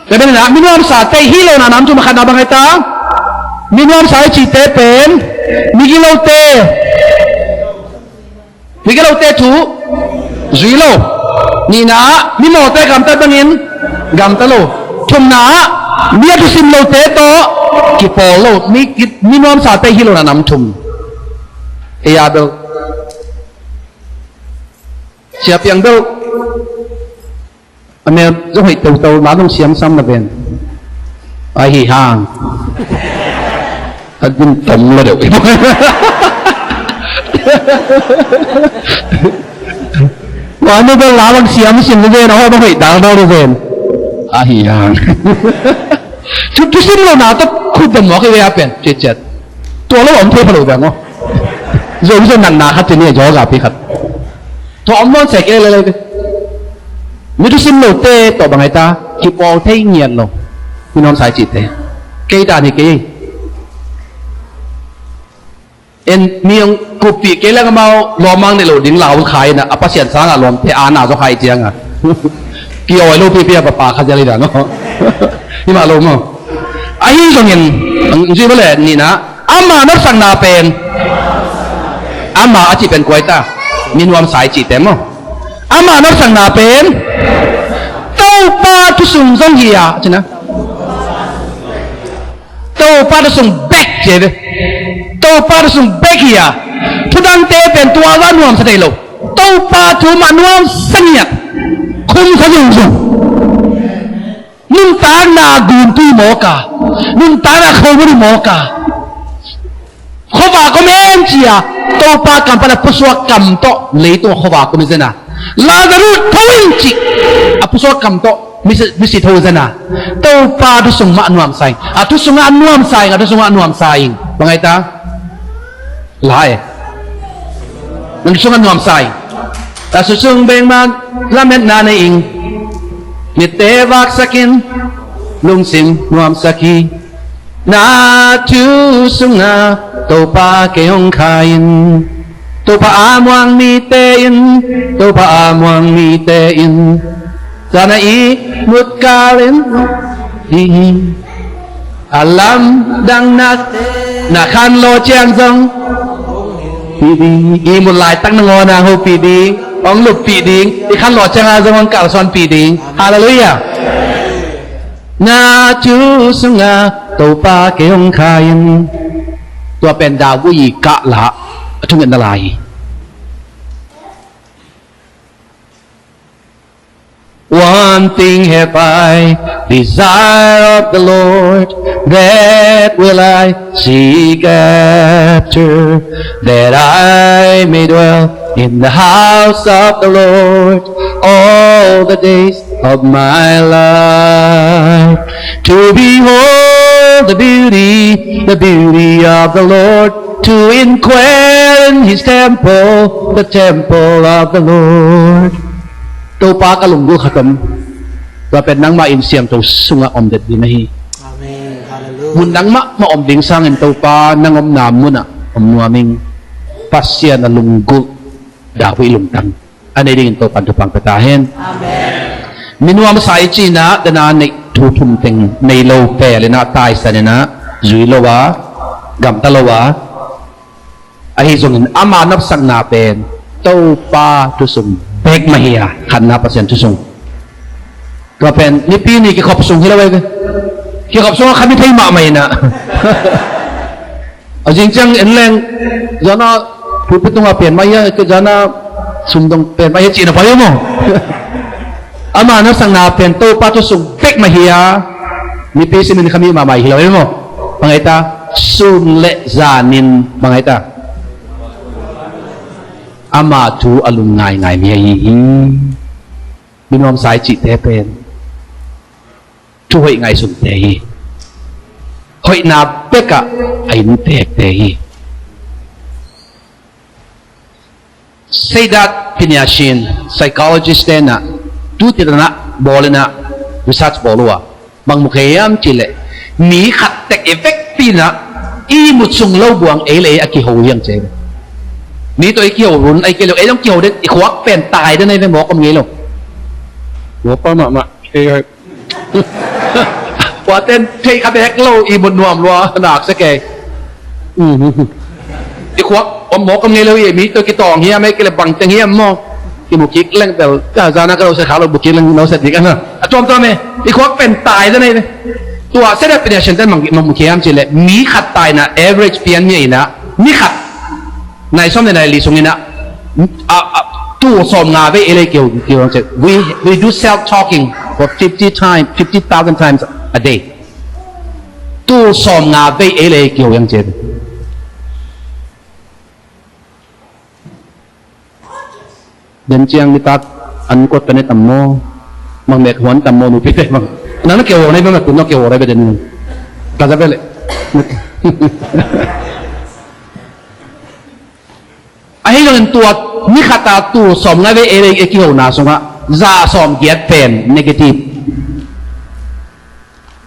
Tua pen ina, mi nuamsa te hi lo na nam thum a khatna bang ai ta. Mi nuamsa i cihte pen migilote, migilote thu zui lo. Nihna, mimawte gamtat bangin gamta lo. Thumna, mi a thusim lote tawh kipawl lo. Mi, mi nuamsa te hi lo na nam thum. Ei a bel Sia Piang bel a mel zong hoih toto, ma zong siamsam na ven. Ahi hang a din tom lo deuh. Wa nu bel la bang siamsim na ven, a ho bang hoih dal dal na ven. Ahi hang. Thu, thusim lo na tawh khut dan mawk i ve a pen ciatciat. Tua lo om thei pha lo ve maw. Zo zo natna khat ci ni a jaw zapi khat. Tua om nawn se kei lele ve. Mi thusim lote tawh bang ai ta, kipawl thei ngiat lo. Mi nuamsa i cihte. Kei dan hi kei. En mi hong kuppih kei leng amau lawmmang nei lo ding lau khai ina, a Pasian sanga lawmte ana zaw khai cianga. Kiawi lo pipi a papa kha zial hi dan maw. Hi mah lo maw. Ahi zongin, ang zui bale nihna, ama nopsakna pen, ama a cih pen kua ai ta, mi nuamsa i cihte maw. Ama nopsakna pen Topa thusung zong hi a, a cihna. Topa thusung bek ci ve. Topa thusung bek hi a. Thudangte pen tua za nuamsa thei lo. Topa thu mah nuamsa ngiat. Khumsa zungzung. Nuntakna guntu mawk a, nuntakna khomuri mawk a, khuavak om em ci a, Topa kam pan a pusuak kam tawh leitung a khuavak om i zen a, Lazarus tho in cih a pusuak kam tawh misi, misi tho i zen a, Topa thusung mah nuamsa ing. A thusung a nuamsa ing, a thusung a nuamsa ing. Bang ai ta? Lai. Nang sung a nuamsa ing. A thusung bek mah lametna nei ing. Mitte vaksak in, lungsim nuamsak hi. Na thu sungah Topa kei hong kha in. Topa a muang mite in, Topa a muang mite in, zan a ihmut kal in, hi hi. A lamdang na, na khanlawh ciang zong hopih ding. Ihmut laitak nangawn a hopih ding, hong luppih ding. I khanlawh ciang a zong hong kalsuanpih ding. Halleluiah. Na thu sungah Topa kei hong kha in. Tua pen David i kahlah a thungetna lai hi. One thing have I desire of the Lord, that will I seek after, that I may dwell in the house of the Lord all the days of my life, to behold the beauty, the beauty of the Lord, to inquire in his temple, the temple of the Lord. Topa, ka lunggulh khat om. Tua pen nangmah inn siangtho sungah om det ding ahi. Amen. Hallelujah. Mun dang mahmah om ding sangin Topa nang omna munah om nuam ing. Pasian a lunggulh David lungtang a nei dingin Topan thupha pia ta hen. Amen. Mi nuamsa i cihna dana neih thu thum teng nei lo pel inah, taisan inah, zui lo a, gamta lo a, ahi zongin ama nopsakna pen Topa thusung bek mah hi a, khatna Pasian thusung. Tua pen Nipi ni kikhop sung hi lo ei ve. Kikhop sungah kha mi thei mahmah inah. A zing ciang en leng, zana pulpit tungah pen mah hia, zana sumdong pen mah hia cihna pai maw. Ama nopsakna pen Topa thu sung bek mah hia, mipi simin kha mi mahmah hi lo maw. Bang ai ta, sun le zanin bang ai ta, ama thu a lung ngaingai mi ahi hi. Minuamsa i cihte pen thu hoih ngaihsunte hi. Hoihna bekah a inntekte hi. Seidat Piniashin, psychologist tenah tu titanah bawl inah research bawl uh a, bang mu khe hiam cihleh, mi khat tek i vekpi inah i mut sung lo buang ei le ei a kiho hiang ci. Mi tawh i kiho run a i kiho, ei dong kiho den, i khuak pen tai den a i ve, mawk om ngei lo. Mawk pa mahmah. Tua ten thei kha bek lo, i mut nuam lua nak se kei. I khuak om mawk om ngei lo hi, mi tawh kitawng hiam, ei kei le bang teng hiam maw. I mu kik leng bel, ka zana ka lo se kha lo, bu kik leng lo se dik ana. A tuamtuam e, i khuak pen tai den a i ve. Tua se dek pen a sian ten mang, mang mu kik hiam cihleh, mi khat taina average pian mi a inah, mi khat nai sawm le nai li sungin ah, ah, ah, tul sawm nga vei ei le ei kiho, kiho ciat. We, we do self talking for fifty times, fifty thousand times a day. Tul sawm nga vei ei le ei kiho hiang ciat. Den ciang nitak an kuat ka ne tam maw? Mang mek huan tam maw, nupi te mang. Nang na kiho nai ba, mek kun na kiho nai ba den. Ka za vele. Ahi zongin tua ni khata tul sawm nga vei ei le ei kihona sungah za sawm giat pen negative.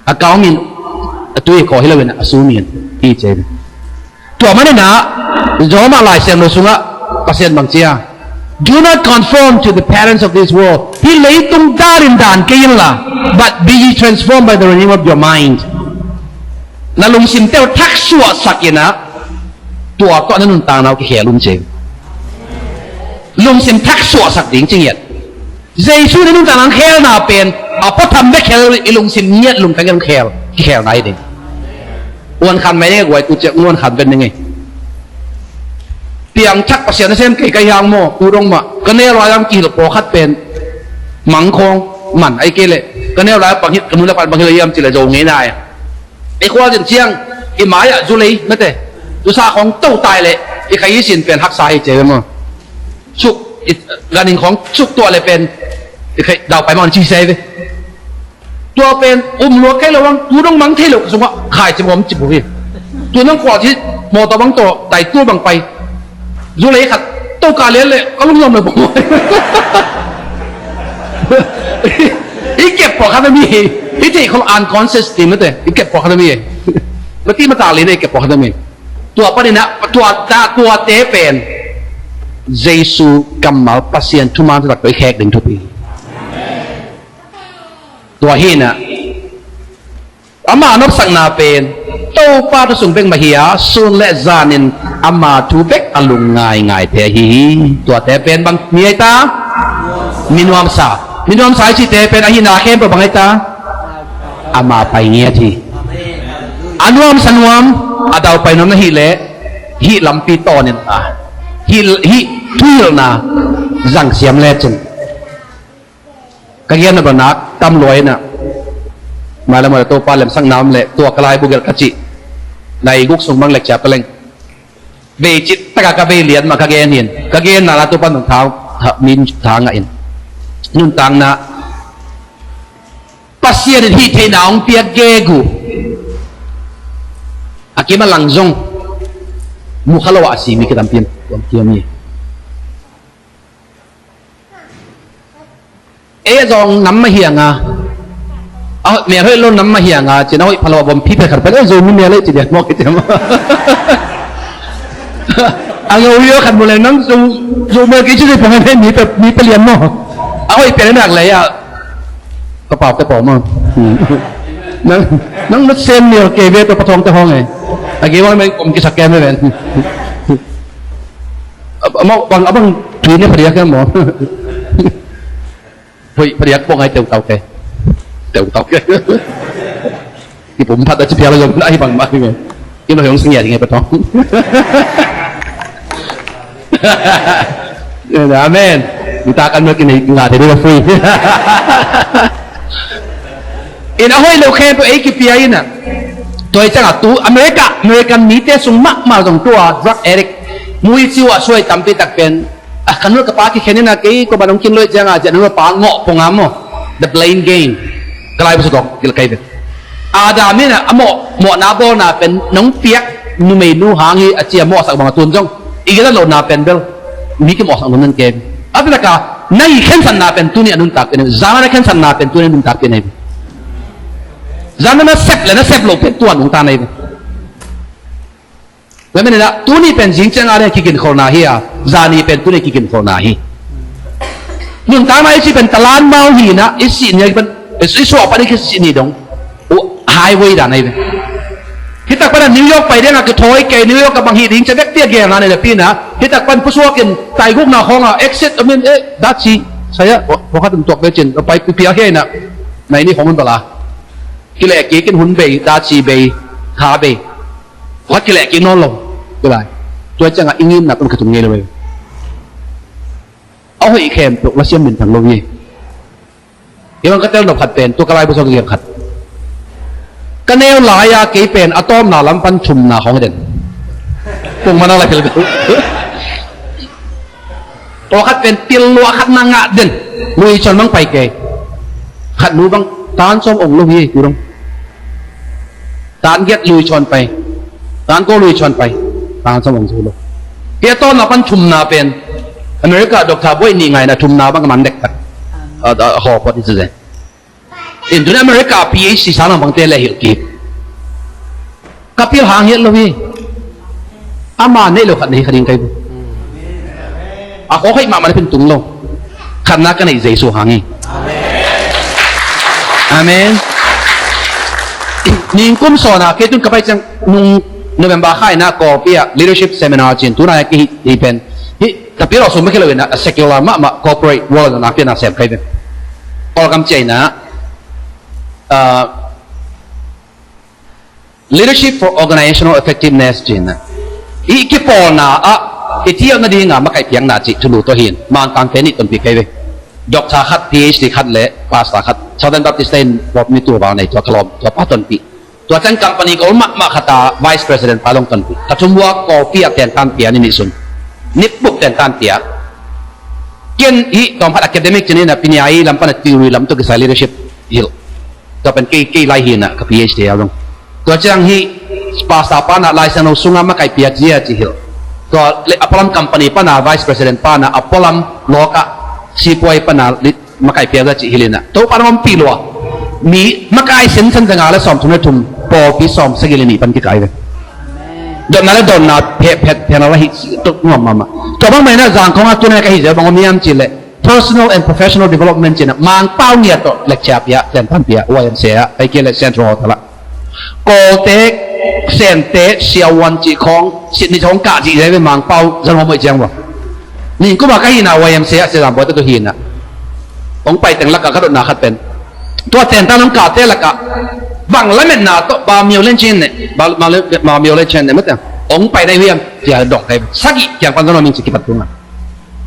A kau min a tui khawh hi loin a su min hi ci. Tua maninah Roma Lai Siangtho sungah Pasian bang ci a, "Do not conform to the patterns of this world." Hih leitung dan in dan kei inla, "But be ye transformed by the renewing of your mind." Na lungsimte uh thaksuahsak inah, tua tawh na nuntakna uh kikhel un ci. Lungsim thaksuahsak ding ci ngiat. Jesu na nuntakna hong khelna pen a pawtham bek khel, i lungsim ngiat lungtang in hong khel, kikhelna hi ding. Uan khan mai ding a guai, tu ciak uan khan ven ding ei. Piangthak Pasian nasem kei ka hi hang maw, tu dong mah. Ka neu lai-ah hong kihilh pawlkhat pen mangkhawng man ahi kei leh, ka neu lai-ah bang hi, ka nu le pa bang hi lo hiam ci leh zo ngei nai. I khualzin ciang i mai-ah zu lei mate, zu sa khawng to tai leh i khai i sin pen haksa hi ci ve maw. Suk, i, ganhing khawng suk tuah leh pen i khai daupai maw ci se ve. Tua pen um luak kei lo ang, tu dong mang thei lo ka sungah khai ci mawm ci bu hi. Tu nang khualzin mawtaw bang tawh dai tu bang pai. Zu lei khat to ka lian leh ka lungnuam lo bang. I kep pawlkhat a mi hi. I theih khol unconscious ti mate. I kep pawlkhat a mi hi. Mati mata lei na i kep pawlkhat a mi. Tua paninah, tua ta, tuate pen Jesu kammal, Pasian thuman taktak tawh i khek ding thupi. Tua hinah ama nopsakna pen Topa thu sung bek mah hi a, sun le zanin ama thu bek a lung ngaingaite ahi hi. Tuate pen bang mi ahi ta? Minuamsa. Minuamsa i cihte pen ahihna khempeuh bang ahi ta? Ama pai ngiat hi. A nuamsa nuam, a daupai nuam na hih leh hih lampi tawnin a, hih, hih thuhilhna zangsiam lecin. Ka genna bangin tam lua inah, mailam a Topa lemsakna om leh tua ka laibu gelh ka cih nai guk sung bang lecture ka leng. Vei cih takah ka vei lian mah ka gen hi in, ka genna la Topa nung thang, ha, min thang ah in. Nuntakna Pasian in hih theihna hong piak gegu a kim a lang zong mu kha lo a si mi kitampi om kiam hi. Ei a zawng nam mah hiang a, a mel hoih lo nam mah hiang a, cina hoih phalo a bawm phiphe khat pha le Zomi mel hoih ci lian mawk hi tiam. A ngau hi aw khat mu leng nang Zo, Zo mel kei ci zei pong a mi pe, mi pe lian maw. A hoih pe le nak lei a. Ka pau te pau maw. Nang, nang na sen mel kei ve tua pathawng te hawng e. A gei wang meng om kisak kem ve ven. Amau bang, abang tui ne phadiak kem maw. Hoih phadiak bawng ai teutau ke. Teutau ke. Kipum phat a ci pial a zong na hi bang mah hi nge. Ino hiong singia hi nge patong. Amen. Nita kan mel kinei nga te ding a free. In a hoih lo khempeuh ei kipia in a. Tua hi ciangah tu America, American mite sung mahmah zong tua drug addict, mui ciu a suai tampi tak pen. Ah, ka nu ka pa kikhen in a kei ko ba nong kin loih ciangah ciah nu pa ngawh pong a maw. The blame game. Ka lai bu sutawk kil kai ve. Adam in a mawh, mawhna bawlna pen nong piak numeinu hang hi a cia mawhsak bang a tun zong i gila lohna pen bel mi kimawhsak nuam nan kem. A pi laka na i khensatna pen tuni a nuntak pen hi. Zana na khensatna pen tuni a nuntak pen hi. Zana na sep le na sep lo pen tua nungta na hi. Tua manin ah tuni pen zing ciang a le kiginkholhna hi a, zani pen tuni kiginkholhna hi. Nuntakna i ci pen talan mau hi na i sih ni a kipan i suah pan i kisih ni dong. Uh, highway dan ahi ve. Hitak pan a New York pai ding a kithawi kei New York a bang hi ding cevek tia gelna nei le pi na hitak pan pusuak in taigukna khawng a exit a min eh daci saya wakhat in tuak ve cin pai pipia hi na nai ni khawng un bala. Kileh kik in hun bei daci bei kha bei. Khat kileh kik nawn lo. Kilai. Tua ciangah i ngimna tawh khatung ngei lo ve. A hoih khempeuh la siam minthang lo hi. Hi bang ka tel nop khat pen tua ka lai bu sawk ziang khat. Ka neu lai-a kei pen a tawpna lam pan thumna khawng hi den. Kung mana la phil. Tua khat pen til lua khat na ngah den. Lui chon bang pai kei. Khat nu bang tan sawm ong lo hi kudong. Tan giat lui chon pai. Tan ko lui chon pai. Tan sawm ong zo lo. Kei a tawpna pan thumna pen America doctor buai nih ngaina thumna bang a man dektak. A, a, a, haw pawt i ci zen. In tuni America PhD sang lam bangte le hilh kik. Ka pil hang hiat lo hi. Ama neih lo khat na hi kha ding kai bu. A khawk hoih mahmah na pin tung lo. Khatna ka neih Jesu hang hi. Amen. Ningkum sawna kei tun ka pai ciang nung November kha ina Kawlpi ah leadership seminar cin tuna hi pen hi. Tapi lo sum bek hi lo ina a secular mahmah corporate world na pian a sem kai pen. Kawlgam cia ina, ah, leadership for organizational effectiveness cina. I kipawlna ah i thiau nadinga makai piangna cih thulu tawh hin Mangkangte nih tonpih kai ve. Doctor khat, PhD khat le pastor khat, Southern Baptist State in pawp mi tua val nei tua ka lawm tua pa tonpih. Tua ciang company ka ul mahmah khat a vice president pa dong tonpih. Ka thum bua Kawlpi a tentan pia ni nih sun. Nipbuk tentan pia. Kian hi tawm khat academic cini na pinia i lam pan a theory lam tu kisai leadership hilh. Tua pen kei, kei lai hi na ka PhD a dong. Tua ciang hi pastor pa na Lai Siangtho sunga makai pia zia ci hilh. Tua le a pualam company pa na vice president pa na a pualam lawka sipuai pa na makai piak a cih hilina Topa na ompih lua. Mi makai sen san zanga le sawm thum le thum pawlpi sawm sagih le nih pan kikai ve. Dotna le dotna phet phet phet na la hi tuk nuam mama. Tua bang mai na zang khong a tuna ka hi zia bang om hiam cih le personal and professional development cih na Mangpau ngiat tawh lecture pia, tentan pia, Y M C A a, pai kia le Central Hotel a. Kawlte, Sente, siavuan cih khawng, sit ni khawng kah cih zia ve Mangpau zan hong moih ciang va. Ningkuma ka hina Y M C A a sia zam bawite tu hina. Hong pai teng laka ka dotna khat pen. Tua tentan hong kahte laka. Bang lametna tawh ba mio len chin ne. Ba mio len chin ne mete. Hong pai dai hiam. Tia dong kai. Sagih tiang pan zan hong min cih kipat tunga.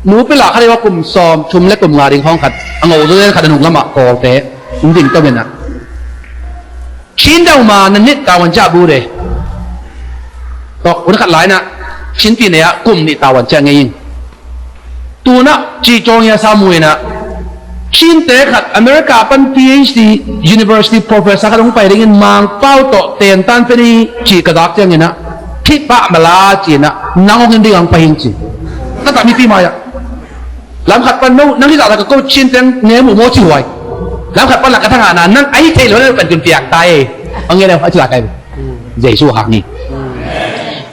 Nu pila khat i wa kum sawm thum le kum nga ding hong khat. A ngo zo len khat a nung lama kawlte. Hong ding to bena. Chin dau ma na nit tawan cia bu de. Tok un khat lai na. Chin pi ne a kum ni tawan cia ngei in. Tuna ci cawng ia sa mu ina. Chin te khat America pan PhD university professor khat hong pai dingin Mangpau tawh tentan pe ni ci ka dak ciang ina. Thipah mala ci ina. Nang hong in ding ang pai hing ci. Na ta mi pi ma ia. Lam khat pan no nang hi zah la ka ko chin teng ne mu mo ci huai. Lam khat pan la ka thang ana nang ai thei lo na kan kun piang tai. Ang nge le a ci la kai. Jesu hang ni.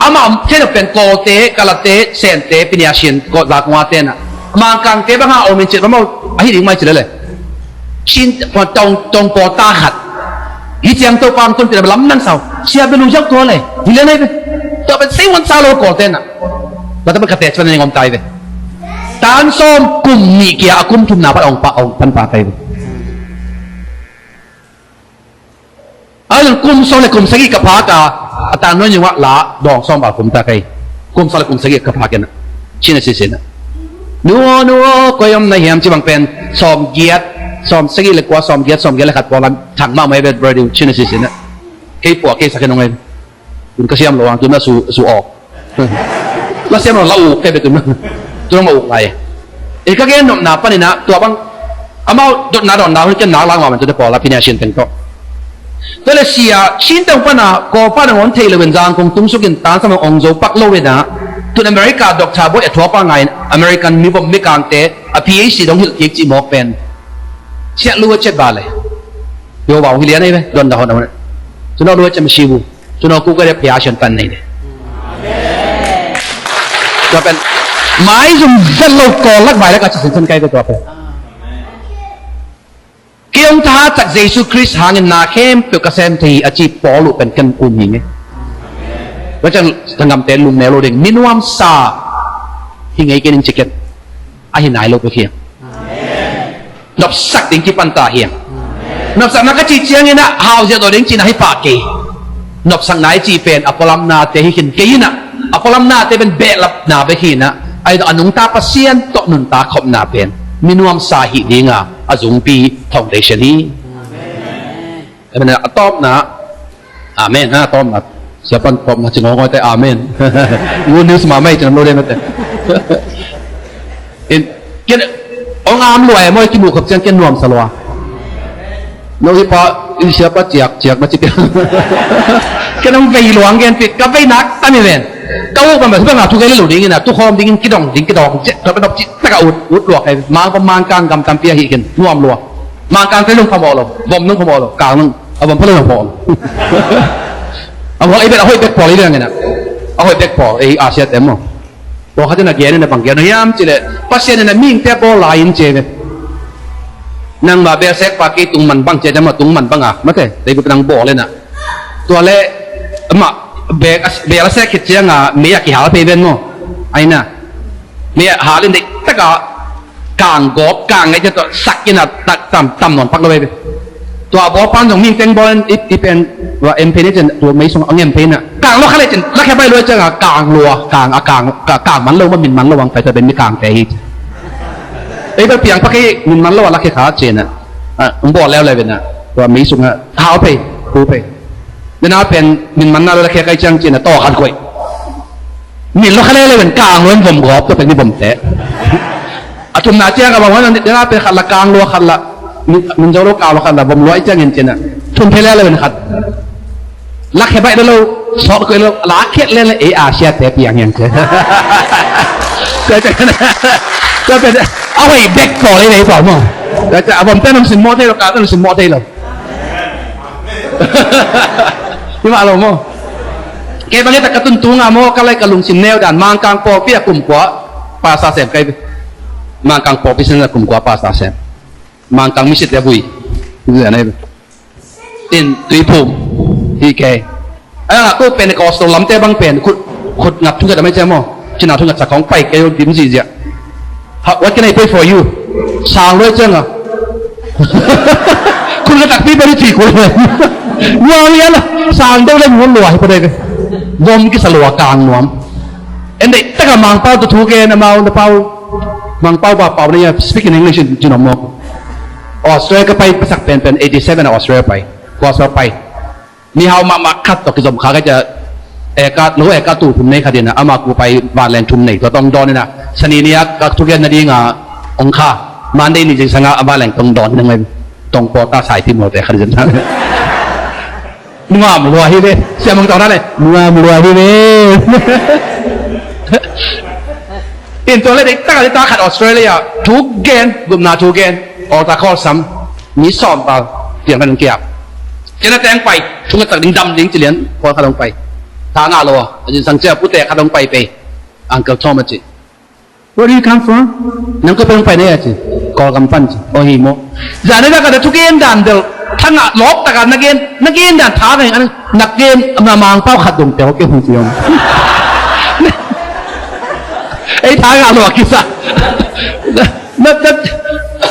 Ama thei lo pen Kawlte, Kalate, Sente, Pinia Sin, ko za kong a te na. Mangkangte bang ha om in ci lo mo a hi ding mai ci le le. Chin tong tong pawl ta khat. Hi ciang to pang tun pi lam nan sau. Sia be lu jauh to le. Hi le nei be. To be sei wan sa lo Kawlte na. Ba ta ba ka te chuan ngom tai ve. Tan sawm kum nih kia a kum thumna pat ong pa ong pan pa tai ve. A zong kum sawm le kum sagih ka phak a, a tang nuai nungah la dawng sawm bal kum ta kei. Kum sawm le kum sagih ka phak in a, Chin a sisin a, nu aw, nu aw, koi om na hiam ci bang pen sawm giat, sawm sagih le kua, sawm giat, sawm giat le khat pawl lam thang mahmah ei ve brother, Chin a sisin a. Kei puah kei sak kei nong ei. Tun ka siam lo ang, tun a su, su awk. La siam lo la uk kei ve tun. Tun ma uk lai. E ka gen nopna panin a, tua bang amau dotna dawnna hun ken nak lang ma man tun te pawl a piniasin teng tawh. Tua le sia, Chin teng pan a, Kawlpa nangawn thei lo in zang kong tung sukin tan sa mang ong zo pak lo in a, tun America doctor boi a thuak pa ngai in American mi vom mi kangte a P H D dong hilh kik cih mawk pen. Siah lu a chet ba le. Yo ba ong hi lian ei ve, don da hon a hon. Tun a lu a chet ma si bu. Tun a ku ka de pia sian tan nei de. Tua pen mai zum zel lo Kawl lak vai lak a ci sin san kai ve tua pen. Kei hong thahat tak Jesu Khrist hangin na khempeuh ka sem thei hi a ci Paul uh pen ken kum hi ngei. Tua ciang tanggamte lungmel lo ding, minuamsa hi ngei ken in ci ken. A hi nai lo pek hi. Nopsak ding kipan ta hi. Nopsakna ka cih ciangin ah hau ziat lo ding cihna hi pah kei. Nopsakna i cih pen a pualamnate hi khin kei in ah, a pualamnate pen behlapna bek hi in ah, ahi zong a nungta Pasian tawh nuntak khopna pen minuamsa hih dinga a zungpi foundation hi. Amen. A tawpna, amen, a tawpna. Siapan tawpna ci ngawngawite, amen. Good news mahmah hi ci nam lo ding mate. In, ken, ong am lua e maw, i kimuh khop ciang ken nuamsa lua. No hi pa, in siapa ciak, ciak na ci piang. Ken ong vei luang gen pi, ka vei nak, a mi ven. Ka uk bang bang, bang a thu gen lo ding in a, tu khawm ding in kidong, ding kidong, ciak, ka pa dok ci, taka ut, ut luak e, mang pa mang kang gam tampi a hi ken, nuam lua. Mangkang te nung phamawh lo, vom nung phamawh lo, kang nung, a vom pha lo nung phamawh lo. A vom ei bet a hoih bek pawl ei dang ina. A hoih bek pawl ei Asia te maw. Pawl khat in a gen in a bang gen hiam cih leh Pasian in a mihingte a bawl lai in ci ve. Nangmah bel sek pa kei tung man bang ci a maw, tung man bang a mate, tei bup nang bawl in a. Tua leh amah bel a, bel a sek khit ciang a mei a kihal phei ven maw. Ai na. Mei a hal in deih tak a kang gawp, kang ngai ciang tua sak in a tak tam, tam nawn pak lo veve. Tua a bawl pan zong mihing teng bawl in i, i pen, tua em phei ni ciang tua mei sung a ngem phei na. Kang lua kha le ciang, lakhia baih lua ciang a kang lua, kang a kang, ka, kang man lo ma min man lo ang pai tua pen mi kangte hi. Ei bel piang pak ei min man lo a lakhia kha ciang a. A, ong bawl leuleu in a. Tua mei sung a, hau phei, hu phei. Dena pen min manna lo lakhia kai ciang ciang a tawh khat koih. Min lo kha leuleu in kang lo in vom gawp tua pen mi vomte. A thumna ciang a bang huan dena pen khat la kang lua khat la. Min, min zo lo kang lua khat la vom lua i ciangin ciang a. Thum phei leuleu in khat. Lakhia baih lo, sawt koih lo, lakhia leuleu ei Asia te piang hiang ciang. Tua ciang, tua pen, a hoih bek pawl ei lei pawl maw. Tua ciang, a vomte nong simmawh thei lo, kang nong simmawh thei lo. Hi mah lo maw. Kei bang e tak ka tuntung a maw, ka lai ka lungsim neu dan, Mangkang pawlpi a kum kua pastor sem kai. Mangkang pawlpi sin a kum kua pastor sem. Mangkang mission te a vui. Vui a nei. In Tuiphum. Hi kei. A, ko Pentecostal lamte bang pen khut, khut ngat thungat a mai ciang maw. Cina thungat sak hong pai kei dim zihziah. Ha, what can I pray for you? Sang lua ciang a. Khut ngat takpi beri ci khut. Nuam lian a. Sang deuh le nuam lua hi pa dei. Vom kisa lua kang nuam. En dei taka Mangpau tu thu ke na mau na pau. Mangpau ba pau na ya speak in English in Jinom mok. Australia ka pai pasak pen pen eighty seven a Australia pai. Gospel pai. Mihau mahmah khat tawh kizom kha ka cia, eka, lo eka tul thum nei khat in a, ama ku pai vanleng thum nei, tua tong dawn in a, sani ni a ka thugen nading a ong kha, Monday ni zingsang a vanleng tong dawn in a ngai, tong pawl ta sai ti maw te khat in a. Nuam lua hi ve, siam ong tong na le, nuam lua hi ve. In tua le dek tak a dek tak khat Australia, thugen, gupna thugen, altar call sam, mi sawm pal, piang kan kiap. Kena teng pai, thunga tak ding dam ding ci lian, pawl khat hong pai. Tha ngah lo a, a zingsang cia pute khat hong pai pei. Uncle Tom a ci. Where do you come from? Nang koi pai hong pai na hia ci. Kawlgam pan ci. O hi maw. Zan a zak a da thugen dan del. Tha ngah lawp tak a na gen, na gen dan tha ngah hing an, na gen, na Mangpau khat dong tel kei hong ci om. Ei tha ngah lo a kisa. Na, na,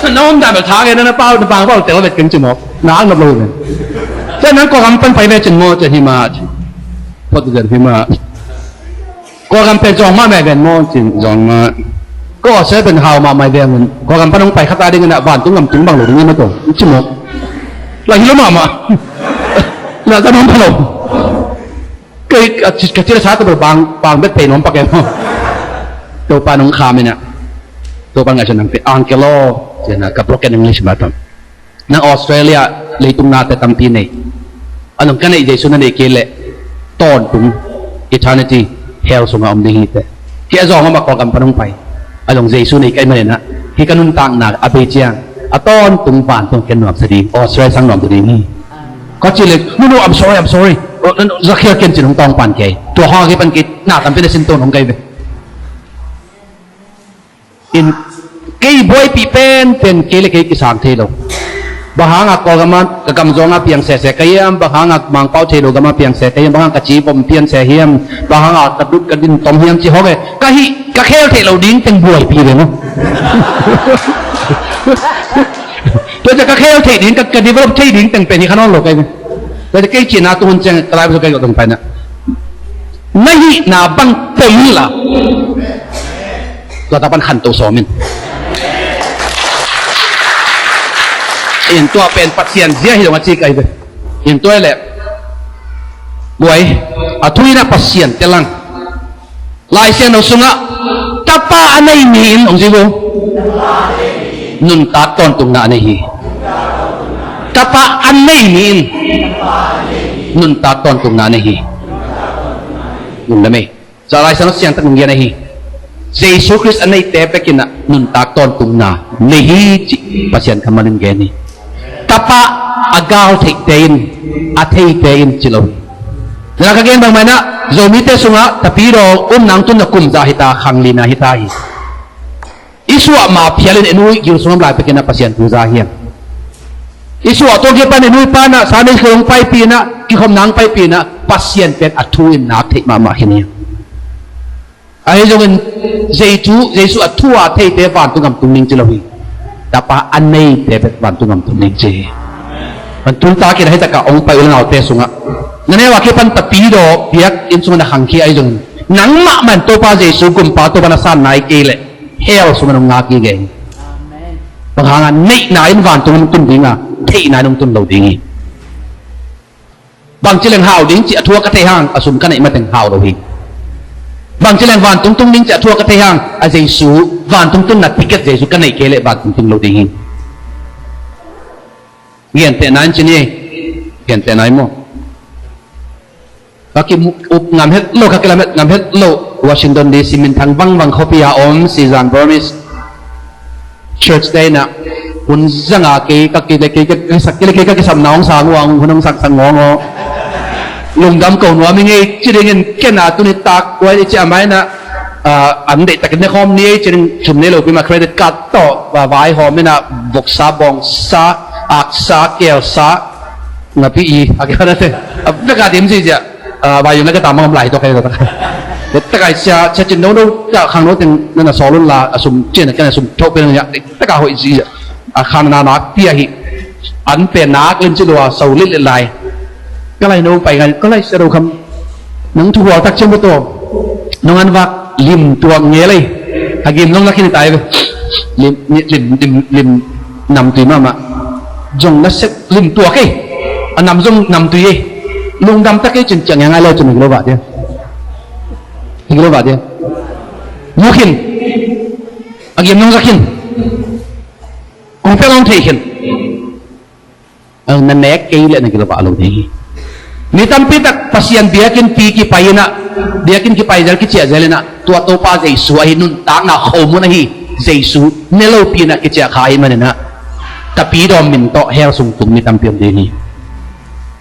na om dan bel tha gen na pau, na Mangpau tel vet keng ci maw. Na ang nop lo ven. Sa Nang Kawlgam pan pai ve cin maw, ci hi mah ci. Phot zen hi mah. Kawlgam pen zawng mah mai ven maw, cin zawng mah. Ko Australia pen hau mah mai ven. Kawlgam pan hong pai khat a ding in ah vantung gam tung bang lo ding in ah tong ci maw. Lah hi lo mahmah. Lah ka nong pha lo. Kei ka ci, ka ci la sa to bang, bang bet pei nuam pak e maw. Topa nong kham in ah. Topa ngaihsun nang pe angkelo. Ci in ah ka broken English mah tong. Nang Australia leitung nate tampi nei. A nong ka neih Jesu na nei kei leh tawntung eternity hell sungah om ding hi teh. Hih a zawng a mah Kawlgam pan hong pai. A zong Jesu nei ka hih manin ah hih ka nuntakna a bei ciang a tawntung vantung ken nuamsa ding, Australia sang nuamsa ding hi. Ka cih leh, "No, no, I'm sorry, I'm sorry. Oh, no, no, zakhial ken," cin hong tawng pan kei. Tua hong a kei pan kei na tampi na sin tawn hong kei ve. In kei buaipih penpen kei le kei kisang thei lo. Bang hangah Kawlgam ah ka gamzawng ah piang sese ka hiam, bang hangah Mangpau thei lo gam ah piang se ka hiam, bang hangah ka ci vom pian se hiam, bang hangah ka dut ka din tom hiam ci hong e. Ka hih ka khel theih lo ding teng buaipih ve maw. Tua ciah ka khel theih ding, ka, ka develop thei ding teng pen hi kha nawn lo ka hi ve. Tua ciah kei cihna tuhun ciang ka lai pasu ka hi lo tong paina. Na hihna bang pom la. Tua ta pan khanto sawm in. In tua pen Pasian zia hi dong a ci ka hi ve. In tua hi leh. Buai, a thu in ah Pasian te lang. Lai Siangtho sungah tapa a nei mi in hong ci vo. Nuntak tawntungna a nei hi. Tapa a nei mi in nuntak tawntungna a nei hi. Lungdam ei. Ca Lai Siangtho siangtak nung gen ahi. Jesu Khrist a neite bekin ah nuntak tawntungna nei hi cih Pasian kammal in gen hi. Tapa a gal theihte in, a theite in ci lo hi. Nana ka gen bangmah in ah Zomite sungah Tapidaw umna hong tunna kum za hita, khang lina hita hi. I suah ma phial in i nu i gil sungah lai pekin ah Pasian thu za hiam? I suah tua kipan i nu i pa in ah Sunday school hong paipih in ah, kikhopna hong paipih in ah Pasian pen a thu in nak theih mahmah khin hiam? Ahi zongin Jesu, Jesu a thu a theite vantung gam tung ding ci lo hi. Tapa a neite bek vantung gam tung ding ci hi. Van tung takin a hitakah hong pai u le naute sungah na neu a kipan Tapidaw biakinn sungah na khangkhia ahi zongin nangmah man Topa Jesu gumpa Topa na san nai kei leh hell sungah nong ngak hi gei. Bang hangah neihna in vantung nong tun ding a, theihna in nong tun lo ding hi. Bangci leng hau ding cih a thu a ka thei hang a sum ka neih mateng hau lo hi. Bangci leng vantung tung ding cih a thu a ka thei hang a Jesu vantung tunna ticket Jesu ka neih kei leh vantung tung lo ding hi. Gentehna in ci ni. Gentehna in maw? Ka ki up ngam het lo, ka kilam het ngam het lo. Washington D C minthang vangvang khuapi a om Sizan Burmese Church te in ah hun zanga kei ka kile kei ka sak kile kei ka kisam na hong sang uang hun hong sak sang ngawng aw. Lungdam ko nuam i ngei ci dingin ken a tuni tak kuai i ci a mai in ah, ah, an deih takin ne khawm ni ei ci ding sum nei lo pi ma credit card tawh vai hawm in ah voksa bawngsa aksa kelsa ngapi i a kei khanate a vek a dim ci ciah. Ah, vai yung na ka tamang om lai tawh kai tawh kai. Tawh kai sia sia cin no no ka khang no teng na na sawl un la a sum cin a ken a sum thawh pen a nya tawh ka hoih ci a khan na nak pia hi. An pen nak len ci lua sau lit lit lai. Ka lai no pai ngai ka lai sia do kham. Nang thu hual tak cin ba tawh. Nong an vak lim tuak nge lei. A gim nong lak hin tai ve. Lim lim lim lim nam tui mama. Zong na sek lim tuak ei. A nam zong nam tui ei. Lungdam tak ei cin ciang ngai lai cin hing lo va dia. Hing lo va dia. Mu khin. A giam nong zak khin. Kong pia long thei khin. A na nek kei le na gilo va lo ding. Mi tampi tak Pasian biakinn pi kipai in ah biakinn kipai zel kiciah zel in ah tua Topa Jesu ahi nuntakna khomun ahi Jesu ne lopi in ah kiciah kha ahi manin ah Tapidaw min tawh hell sung tung mi tampi om ding hi.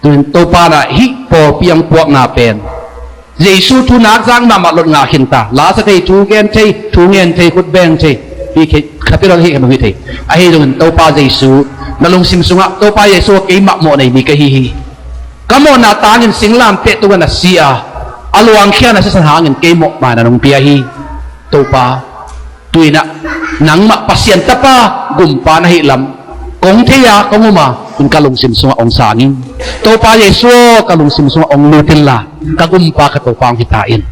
Tuin Topa na hih pawlpi ang puakna pen Jesu thu nak zang mahmah lot ngah khin ta. Lasa thei thu gen thei, thu ngen thei, khut beng thei. Hi khe, khapi lo hi khe, hi thei. Ahi zongin Topa Jesu na lungsim sungah Topa Jesu keimah mawh nei mi ka hi hi. Ka mawhna tangin singlamteh tungah na si a, a luangkhia na sisan hangin kei mawh ma na nong pia hi. Topa, tuinah nangmah Pasian tapa gumpa na hih lam Kong thei a, kong um a, in ka lungsim sungah hong sang in. Topa Jesu aw, ka lungsim sungah hong lut inla, ka gumpa ka Topa hong hi ta in.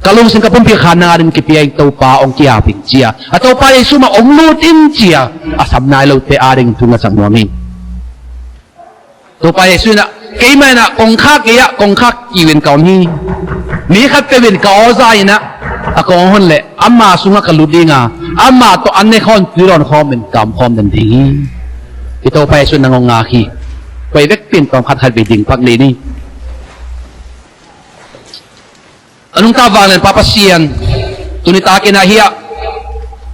Ka lungsim ka pumpi khan nang ading kipia in, Topa hong ki-ap in ci a, a Topa Jesu mah hong lut in ci a, a sam nai lote ading thu ngetsak nuam hi. Topa Jesu in ah, keimah in ah kongkhak kei ah, kongkhak kiu in ka om hi. Mi khatpeuh in ka aw za in ah, a kong hon leh ama sungah ka lut ding a, ama tawh an ne khawm, tui dawn khawm in ka om khawm den ding hi. I Topa Jesu in nang hong ngak hi. Koi vekpi in tawm khat khat vei ding pak ni ni. A nungta vanglian Pa Pasian, tuni takin ah hiah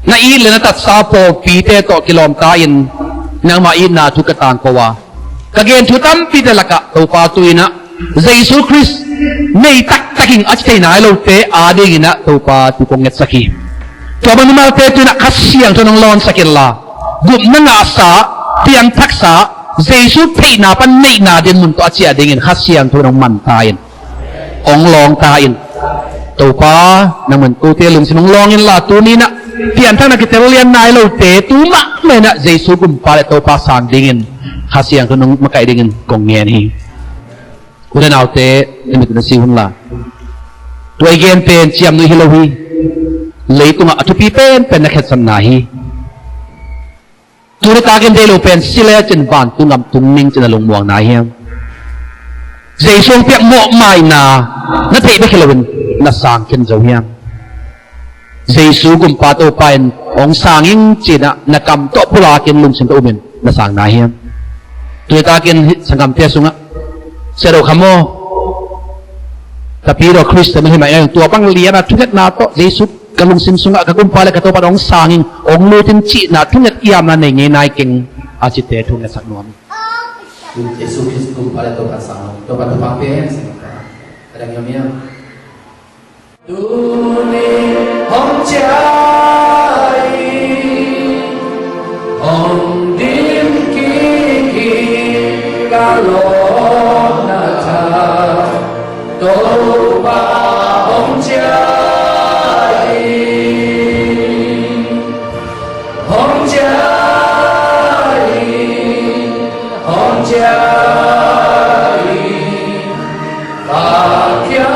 na it le na tatsa pawlpite tawh kilawmta in nangmah itna thu ka tangko a, ka gen thu tampite lakah Topa tu in ah Jesu Khrist nei taktak ing a ci thei nai lote ading in ah Topa thu kong ngetsak hi. Tua bang mimalte tu in ah Kha Siangtho in hong lawnsak inla, gupna ngahsa, piangthaksa, Jesu theihna pan neihna dinmun tawh a ciah dingin Kha Siangtho in hong man ta in, hong lawng ta in. Topa, nang man kote lungsim hong lawng inla, tuni in ah pianthakna kitel lian nai lote tu mahmah in ah Jesu gumpa le Topa sang dingin Kha Siangtho in hong makaih dingin kong ngen hi. U le naute, na mit na si unla, tua i gen pen ciamnuih hi lo hi. Leitungah a thupi penpen na khetsakna hi. Tuni takin deih lo pen si lecin vantung gam tung ning cin a lungmuang nai hiam? Jesu hong piak mawhmaina na theih bek hi loin na sang khin zo hiam? Jesu gumpa Topa in hong sang ing ci-in ah na kam tawh pulakin lungsim tawh umin na sang nai hiam? Tuni takin hih sanggamte sungah, Sia Do Kham aw, ka pi daw Khristian hi mah ing, tua bang lian a thungetna tawh Jesu ka lungsim sungah ka gumpa le ka Topa hong sang ing, hong lut ing cihna thunget kiamna nei ngei nai keng a cite thu ngetsak nuam. Jesu Khrist gumpa le Topa sang lo, Topa Topa pen sang lo. Ka dang hiam hiam? Tuni hong ciah in, hong dim kik hi ka lawpna tha. Topa hong ciah in, hong ciah in, hong ciah in. Pathian